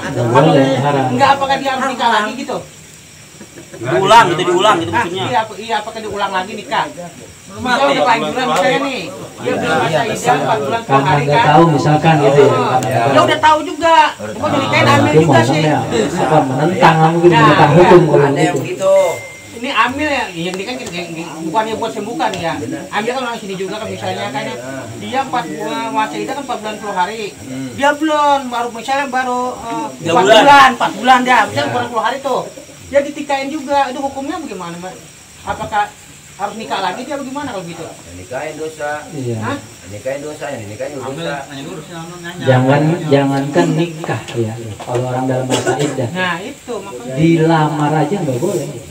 Enggak, apakah dia harus nikah lagi gitu? Diulang gitu maksudnya. Iya, apakah diulang lagi nikah? Misal udah kelanjuran misalnya nih, dia bulan masa idah 4 bulan 10 karena hari nggak kan? tahu misalkan gitu ya. Dia udah tahu juga, cuma dinikahin hamil Itu juga sih. ngomongnya apa menentang mungkin menentang hukum kalau Ada yang gitu. begitu. Ini ambil ya, yang ini kan bukannya buat sembuhkan ya. Ambil kan orang sini juga kan misalnya kan ya. Dia 4 bulan masa idah kan 4 bulan 10 hari. Dia belum baru 4 bulan dia, misalnya kurang 10 hari tuh. Dia ditikahin juga, itu hukumnya bagaimana, Mbak? Apakah harus nikah lagi dia bagaimana kalau gitu? Nikahin dosa. Iya. Hah? Nikahin dosa, yang dinikahin dosa. Jangankan nikah ya. Kalau orang dalam masa iddah Nah, itu makanya. dilamar aja nggak boleh.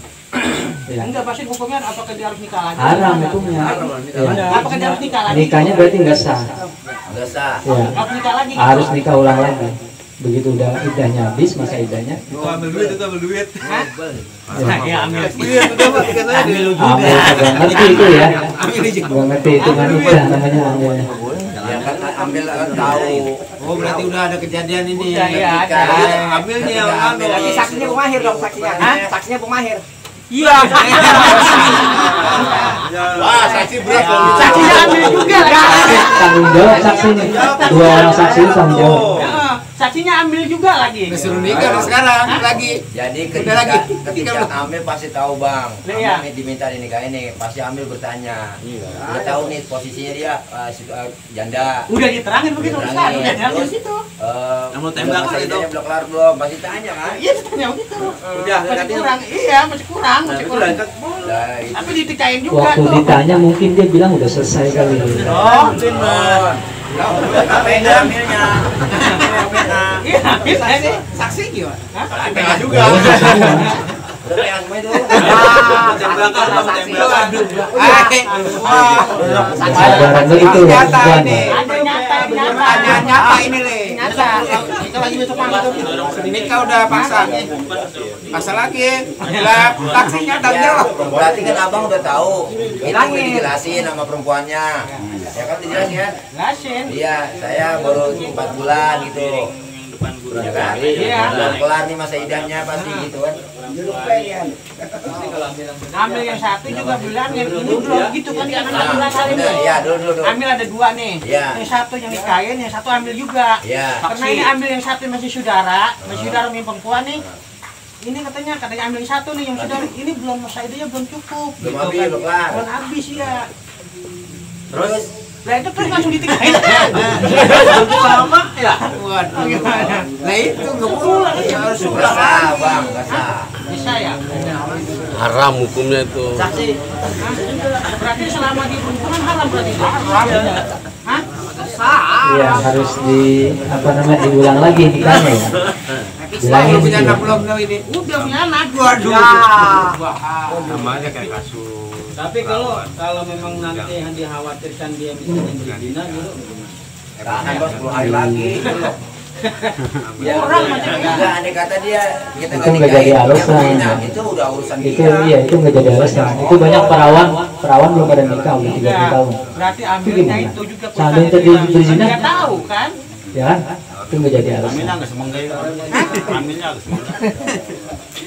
Ya. Enggak, pasti hukumnya apakah dia harus nikah lagi? Haram hukumnya. Ya. Apakah dia harus nikah lagi? Nikahnya berarti nggak sah. Nggak sah. Ya. Harus nikah lagi. Harus nikah ulang lagi. Begitu udah idahnya habis, masa idahnya. Ambil duit. Hah? Ya. Ya, ambil. Ambil nggak ngerti itu ya. Nggak ngerti hitungan idah namanya ambil. Ya kan ambil tahu. Oh berarti udah ada kejadian ini. Udah, iya, ada. Ambilnya Berarti saksinya Bung Mahir dong saksinya. Hah? Saksinya Bung Mahir. Iya. Wah, saksi berat loh. Saksinya ambil juga lagi. Tanggung jawab saksi nih. 2 orang saksi itu tanggung jawab. Saksinya ambil juga lagi. Disuruh nikah sekarang lagi. Jadi lagi. ketika ambil pasti tahu bang. Iya. Ambil diminta dinikahin nih, pasti ambil bertanya. Udah tahu nih posisinya dia janda. Udah diterangin begitu Diterangin. Ustaz, udah di Terus, situ. Mau tembak Masa itu. idahnya belum kelar belum? Masih tanya kan? Iya, tanya begitu. Udah, Masih katanya. kurang. Iya, masih kurang. Nah, Masih itu kurang. lah, Nah, itu. Tapi ditikain juga Waktu tuh. ditanya mungkin dia bilang udah selesai kali. Oh, Bener. Apa yang ambilnya? iya, bisa ini saksi gimana? Hah? Tembak juga. Udah kayak semua itu. Tembakan sama tembak. Sabaran begitu. Nyata Bukan. ini. Ada nyata ini le. Nyata. Kita lagi besok malam. Ini kau udah paksa. Paksa lagi. Lah, taksinya dan Ya, berarti kan abang udah tahu. Itu udah dijelasin sama perempuannya. Ya kan dijelasin kan? Lasin. Iya, saya baru 4 bulan gitu. Ya kan? Iya. Belum kelar nih masa idahnya pasti gitu kan. Ambil yang satu juga bilang yang ini belum gitu kan jangan ambil kali Bener, nih. ya dulu. Ambil ada 2 nih. Iya. Yang satu yang nikahin, yang satu ambil juga. Iya. Karena ini ambil yang satu masih saudara nih perempuan nih. Ini katanya ambil yang satu nih yang saudara ini belum masa idahnya belum cukup. Belum gitu habis, kan. belum kelar. Belum habis ya. Terus Lah itu terus langsung ditikahin. Sama ya. Waduh gimana? Nah itu nggak pulang ya harus nggak pulang sah, lagi. bang, nggak sah. Bisa ya? Haram hukumnya itu. Saksi. Berarti selama di perempuan haram berarti. Haram. Hah? Sah. Iya, harus diulang lagi nikahnya ya. Bilangin punya gitu. anak belum ini. Udah punya anak. Waduh. Namanya kayak kasus. Tapi kalau memang nanti yang dikhawatirkan dia misalnya berzina dulu gimana? Tahan bos 10 hari lagi. Ya Orang macam enggak andai kata dia kita Itu nggak jadi alasan. Nah, itu udah urusan Itu dia. iya, itu nggak jadi alasan. Itu banyak perawan belum ada nikah udah 30 tahun. Berarti Itu ambilnya gimana? itu juga Sambil tadi berzina, Nggak tahu kan? ya kan? Itu nggak jadi alasan. Amilnya nggak semoga ya. Amilnya nggak semoga.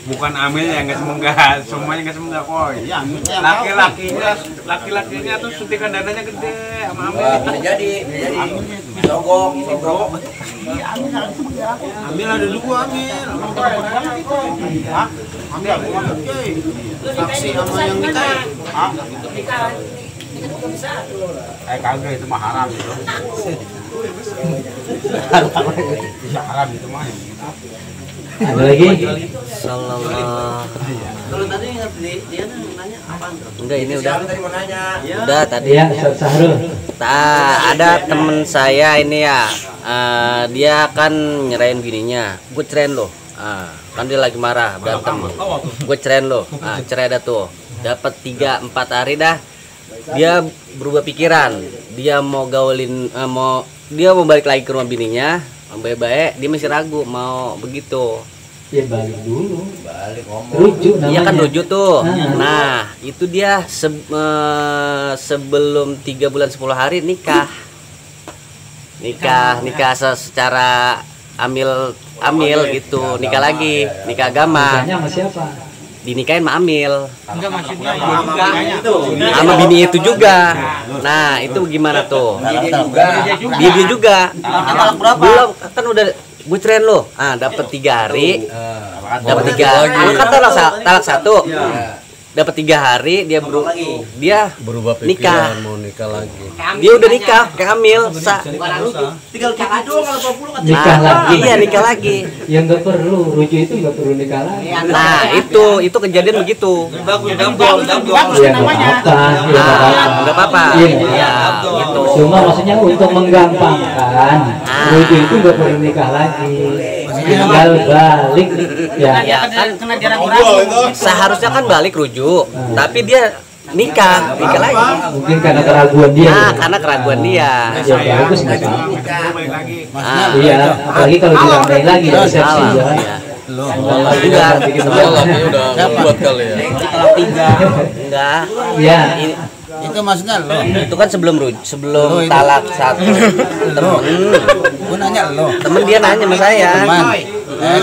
Bukan amilnya nggak semoga, semuanya nggak semoga kok. Ya, laki-lakinya tuh suntikan dananya gede sama amil. Wah, bisa jadi. Sogok. Amil ada 2 amil. Hah? Amil aku nggak cuy. Saksi sama yang nikah. Hah? Kagak itu mah haram itu. Haram itu mah. Ada lagi? Sallallahu. Kalau tadi dia nanya apa? Enggak, ini udah. Siapa tadi mau nanya? Udah tadi. Iya, Ustaz Sahrul. Ada temen saya ini ya. Dia kan nyerahin bininya. Gue cerain loh. Kan dia lagi marah berantem. Gue cerain loh. Cerai dah tuh. Dapat 3-4 hari dah. Dia berubah pikiran. Dia mau gaulin, dia mau balik lagi ke rumah bininya. Baik-baik, dia masih ragu mau begitu. Ya balik dulu. Balik ngomong. Rujuk namanya. Iya kan rujuk tuh. Ah. Nah, itu dia sebelum 3 bulan 10 hari nikah. Nikah secara amil gitu, nikah lagi, nikah agama. Nikahnya sama siapa? Dinikahin sama amil. Enggak maksudnya Sama bini itu juga. Nah, itu gimana tuh? Dia juga. Belum, kan udah gue cerain lo. Dapat 3 hari. Dapat 3 hari. Kan talak 1. Dapat 3 hari dia Berubah nikah. mau nikah lagi. Dia udah nikah kayak amil. Tinggal kaki doang kalau 20 kan. Nikah lagi. Iya, nikah lagi. Ya nggak perlu, rujuk itu nggak perlu nikah lagi. Nah, itu kejadian begitu. Bagus Ya Nggak apa-apa. Iya. Iya, gitu. Cuma maksudnya untuk menggampangkan, rujuk itu nggak perlu nikah lagi. Tinggal balik. Ya. Ya kan kena ragu-ragu. seharusnya kan balik rujuk, tapi dia nikah lagi. Mungkin karena keraguan dia. Nah, karena keraguan dia. Ya bagus nggak apa-apa. Iya, Iya, apalagi kalau diramai lagi ya resepsi salah. ya. Iya. Juga Udah buat kali ya. enggak. Iya. Itu maksudnya lo. Itu kan sebelum talak 1. Gue nanya lo. Temen dia nanya sama saya.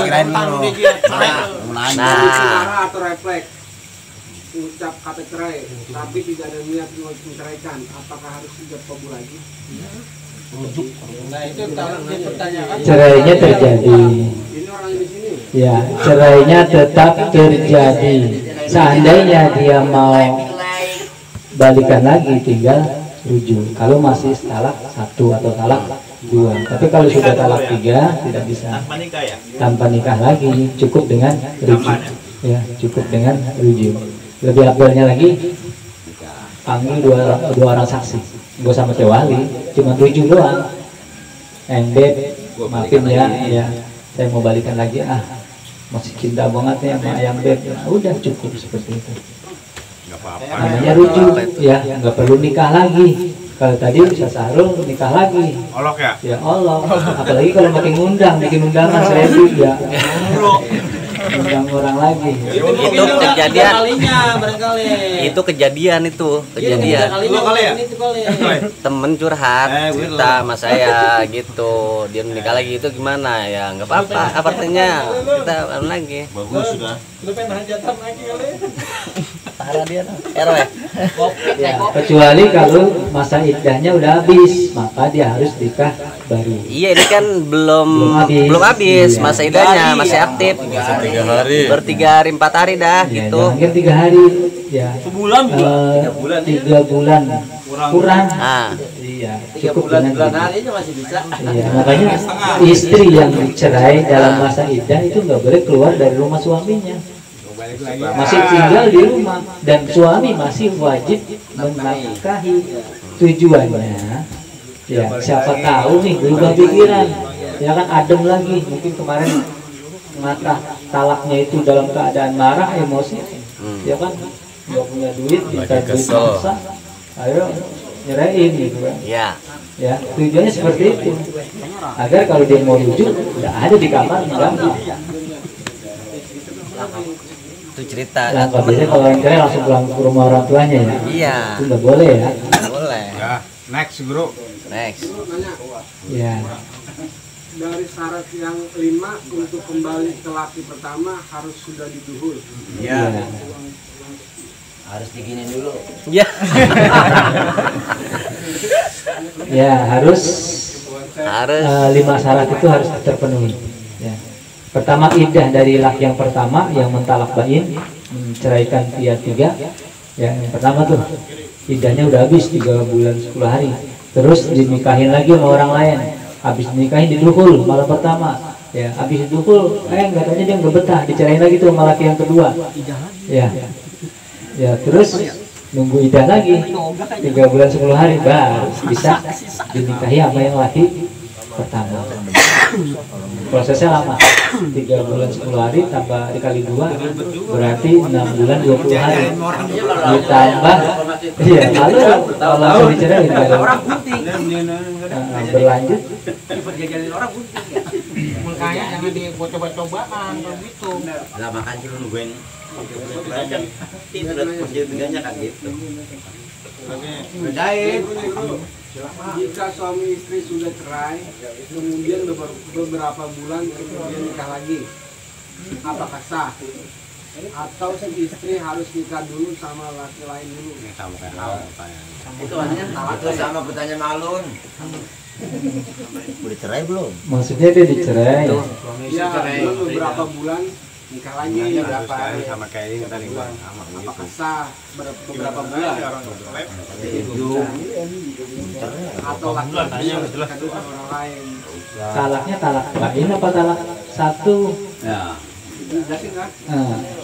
Kirain lo. Nah, Atau refleks ucap kata cerai tapi tidak ada niat menceraikan, apakah harus 3 bulan lagi? Nah itu dia pertanyaan. Cerainya terjadi. Ini orang di sini. Ya, cerainya tetap terjadi. Seandainya dia mau balikan lagi tinggal rujuk. Kalau masih talak 1 atau talak 2. Tapi kalau sudah talak 3 tidak bisa. Tanpa nikah ya? Tanpa nikah lagi, cukup dengan rujuk. Ya, cukup dengan rujuk. Lebih afdalnya lagi panggil dua orang saksi. Gak sama wali, cuma rujuk doang. Beb, maafin ya, saya mau balikan lagi, masih cinta banget ya sama yang Beb. Udah cukup seperti itu. Namanya rujuk, ya, nggak perlu nikah lagi. Kalau tadi bisa Sahrul nikah lagi. Olok ya? Ya Allah, apalagi kalau makin bikin undangan 1000 ya. Undang orang lagi. Itu kejadian. Itu kejadian. Temen curhat cerita sama saya gitu. Dia menikah lagi itu gimana ya? Nggak apa-apa. Artinya kita lagi. Bagus sudah. Lu pengen hajatan lagi kali. Parah dia RW. Ya, kecuali kalau masa iddahnya udah habis, maka dia harus nikah baru. Iya, ini kan belum habis Iya. masa iddahnya, masih aktif. 3 hari. 3 hari 4 hari dah Ya, gitu. mungkin 3 hari ya. Sebulan 3 bulan kurang. Iya, 3 cukup bulan dengan hari aja masih bisa. Iya, makanya istri yang dicerai dalam masa iddah itu nggak boleh keluar dari rumah suaminya. Masih tinggal di rumah dan suami masih wajib menafkahi. Tujuannya ya siapa tahu nih berubah pikiran, ya kan adem lagi. Mungkin kemarin mata talaknya itu dalam keadaan marah, emosi, ya kan nggak punya duit, kita duit paksa, ayo nyerahin gitu kan. Ya tujuannya seperti itu, agar kalau dia mau rujuk nggak ada di kamar mengganggu. Itu cerita. Nah, biasanya kalau yang cerai langsung pulang ke rumah orang tuanya ya. Iya. Itu nggak boleh ya. Boleh. Ya, next bro. Ya. Dari syarat yang 5 untuk kembali ke laki pertama harus sudah diduhul. Iya. Harus diginin dulu. Ya. Ya harus 5 syarat itu harus terpenuhi. Ya. Pertama iddah dari laki yang pertama yang mentalak bain, menceraikan dia 3. Ya, yang pertama tuh iddahnya udah habis 3 bulan 10 hari. Terus dinikahin lagi sama orang lain. Habis dinikahin diduhul malam pertama. Ya, habis diduhul, katanya dia nggak betah, dicerain lagi tuh sama laki yang kedua. Ya. Ya, terus nunggu iddah lagi 3 bulan 10 hari baru bisa dinikahi sama yang laki pertama. Prosesnya lama, 3 bulan 10 hari tambah dikali 2 berarti 6 bulan 20 hari ditambah lalu kalau langsung dicerai orang gunting berlanjut orang gunting ya. Makanya jangan dicoba-cobaan kalau gitu. Lah makan dulu nungguin tidak kerja kan gitu. Jahit, jika suami istri sudah cerai, kemudian beberapa bulan kemudian nikah lagi, apakah sah? Atau si istri harus nikah dulu sama laki lain dulu? Itu sama pertanyaan Malun. Udah cerai belum? Maksudnya dia dicerai. Ya, belum beberapa bulan nikah lagi berapa hari sama kayak ini tadi gua sama apakah sah beberapa bulan atau laki-laki yang nikah dulu sama orang lain? Talaknya talak bain apa talak 1? Ya.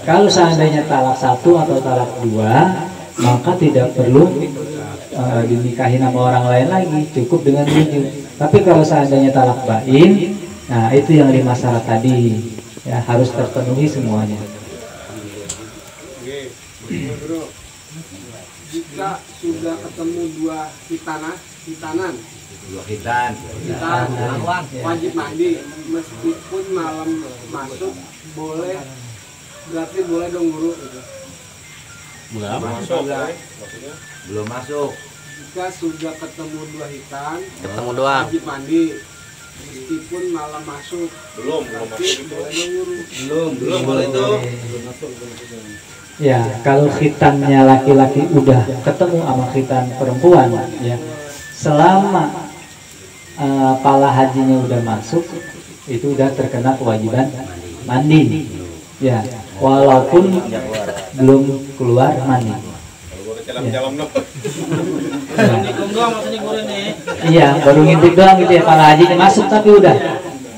Kalau seandainya talak 1 atau talak 2, maka tidak perlu dinikahin sama orang lain lagi, cukup dengan rujuk. Tapi kalau seandainya talak bain, nah itu yang 5 syarat tadi ya harus terpenuhi semuanya. Jika sudah ketemu 2 hitanan wajib mandi meskipun malam masuk, boleh berarti boleh dong guru gitu. Belum masuk. Jika sudah ketemu 2 hitan, ketemu doang, wajib mandi meskipun malam masuk. Belum masuk gitu. Boleh dong guru. Belum boleh tuh. Ya, kalau khitannya laki-laki udah ketemu sama khitan perempuan, ya selama pala hajinya udah masuk, itu udah terkena kewajiban mandi. Ya, walaupun belum keluar mandi. jalan-jalan dong. Assalamualaikum doang maksudnya guru nih. Iya, baru ngintip doang gitu ya, para hajinya masuk tapi udah.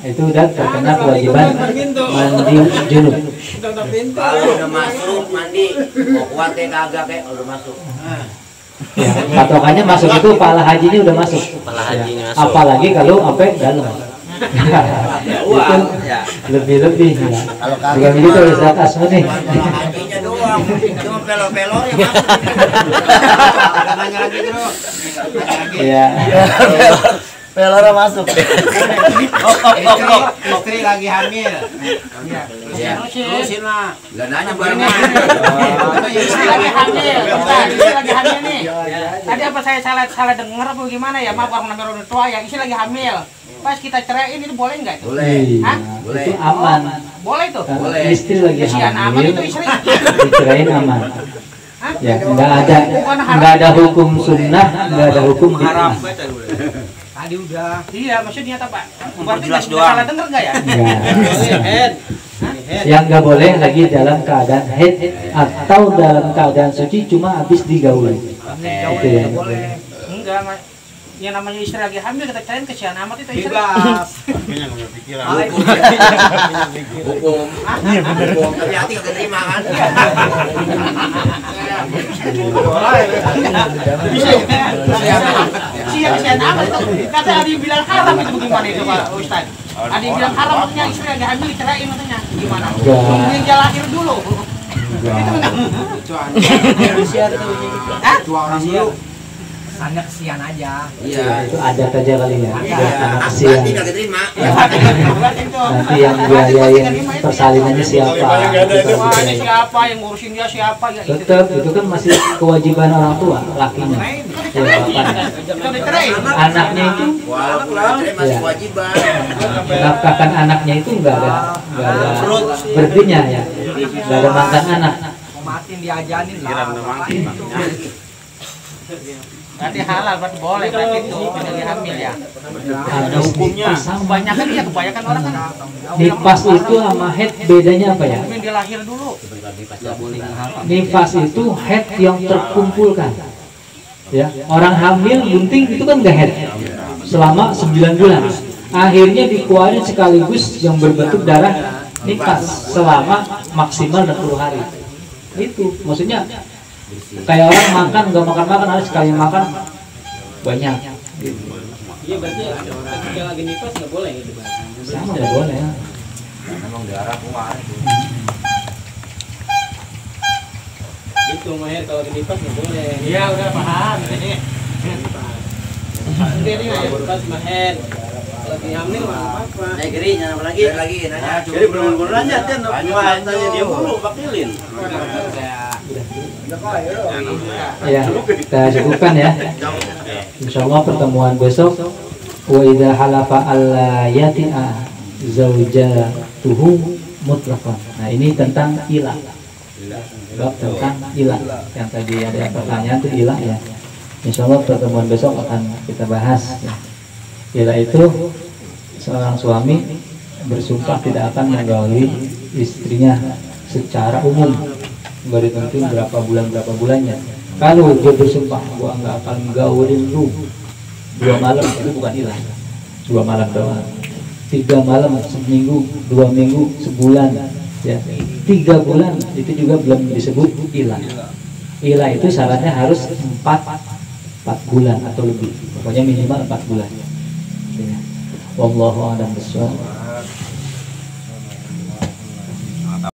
Itu udah terkena kewajiban mandi junub. Kalau udah masuk mandi, mau kuat kayak kagak kayak udah masuk. Ya, patokannya masuk itu pahala hajinya udah masuk. Pahala hajinya Ya, masuk. apalagi kalau sampai dalam. Itu lebih-lebih ya. Bukan begitu Ustaz Asmun nih. Hajinya doang, cuma pelor-pelor yang masuk. Nanya lagi bro. Iya. Pelora masuk. Istri lagi hamil. Terusin lah. Gak nanya bareng. Istri lagi hamil. Istri lagi hamil nih. Tadi apa saya salah dengar apa gimana ya? Maaf orang namanya orang tua ya. Istri lagi hamil. Pas kita ceraiin itu boleh nggak itu? Boleh. Hah? Boleh. Itu aman. Boleh itu. Boleh. Istri lagi Kesian aman hamil, itu istri. dicerain aman. Ya, nggak ada hukum sunnah, nggak ada hukum bid'ah. Tadi udah. Iya, maksudnya apa, Pak? Berarti Jelas nggak doang. salah dengar nggak ya? Nggak. Yang nggak boleh lagi dalam keadaan haid atau dalam keadaan suci cuma habis digauli. Itu yang nggak boleh. Enggak, Mas. Yang namanya istri lagi hamil kita cariin kesian amat itu istri. Bebas. Hukum. Hukum. Tapi hati gak terima kan? Kesian amat itu. Kata ada yang bilang haram itu bagaimana itu Pak Ustaz? Ada yang bilang haram maksudnya istri lagi hamil dicerain katanya. Gimana? Yang dia lahir dulu. Itu orang dulu. Kesannya kesian aja. Iya. Itu adat aja kali ya. Karena Hati kesian. gak terima. Nanti yang biayain persalinannya siapa? Wah, ini siapa yang ngurusin dia siapa ya itu. Tetap itu kan masih kewajiban orang tua lakinya. Ya, bapaknya. Kita dicerain. Anaknya itu Walaupun cerai masih kewajiban. menafkahkan anaknya itu nggak ada berartinya ya, nggak ada mantan anak. Matiin diajanin lah. Berarti halal, berarti boleh berarti itu lagi hamil ya. Ada hukumnya. Kebanyakan ya, kebanyakan orang kan. Nifas itu sama head bedanya apa ya? Dia lahir dulu. Nifas itu head yang terkumpulkan. Ya, orang hamil bunting itu kan nggak head selama 9 bulan. Akhirnya dikeluarin sekaligus yang berbentuk darah nifas selama maksimal 60 hari. Itu maksudnya kayak orang makan nggak makan harus sekali makan banyak. Gitu. Iya berarti ketika lagi nifas nggak boleh gitu Pak. Sama nggak boleh ya. Memang darah kuat. Itu Maher kalau lagi nifas nggak boleh. Iya udah paham ini. Pas Maher lagi hamil nggak apa-apa. Naik geri, apa lagi? Lagi nanya. Jadi belum nanya kan, tanya dia dulu pakilin. Ya, kita cukupkan ya. Insya Allah pertemuan besok. Wa idza halafa alla yati'a zaujatuhu mutlaqan. Nah, ini tentang ilah. Bab tentang ilah. Yang tadi ada pertanyaan itu ilah ya. Insya Allah pertemuan besok akan kita bahas. Ya. Ilah itu seorang suami bersumpah tidak akan menggauli istrinya secara umum. Nggak ditentuin berapa bulannya. Kalau dia bersumpah gua nggak akan gaulin lu 2 malam, itu bukan ilah. 2 malam doang. 3 malam, seminggu, 2 minggu, sebulan, ya 3 bulan itu juga belum disebut ilah. Ilah itu syaratnya harus 4 bulan atau lebih. Pokoknya minimal 4 bulan. Ya. Wallahu a'lam bishawab.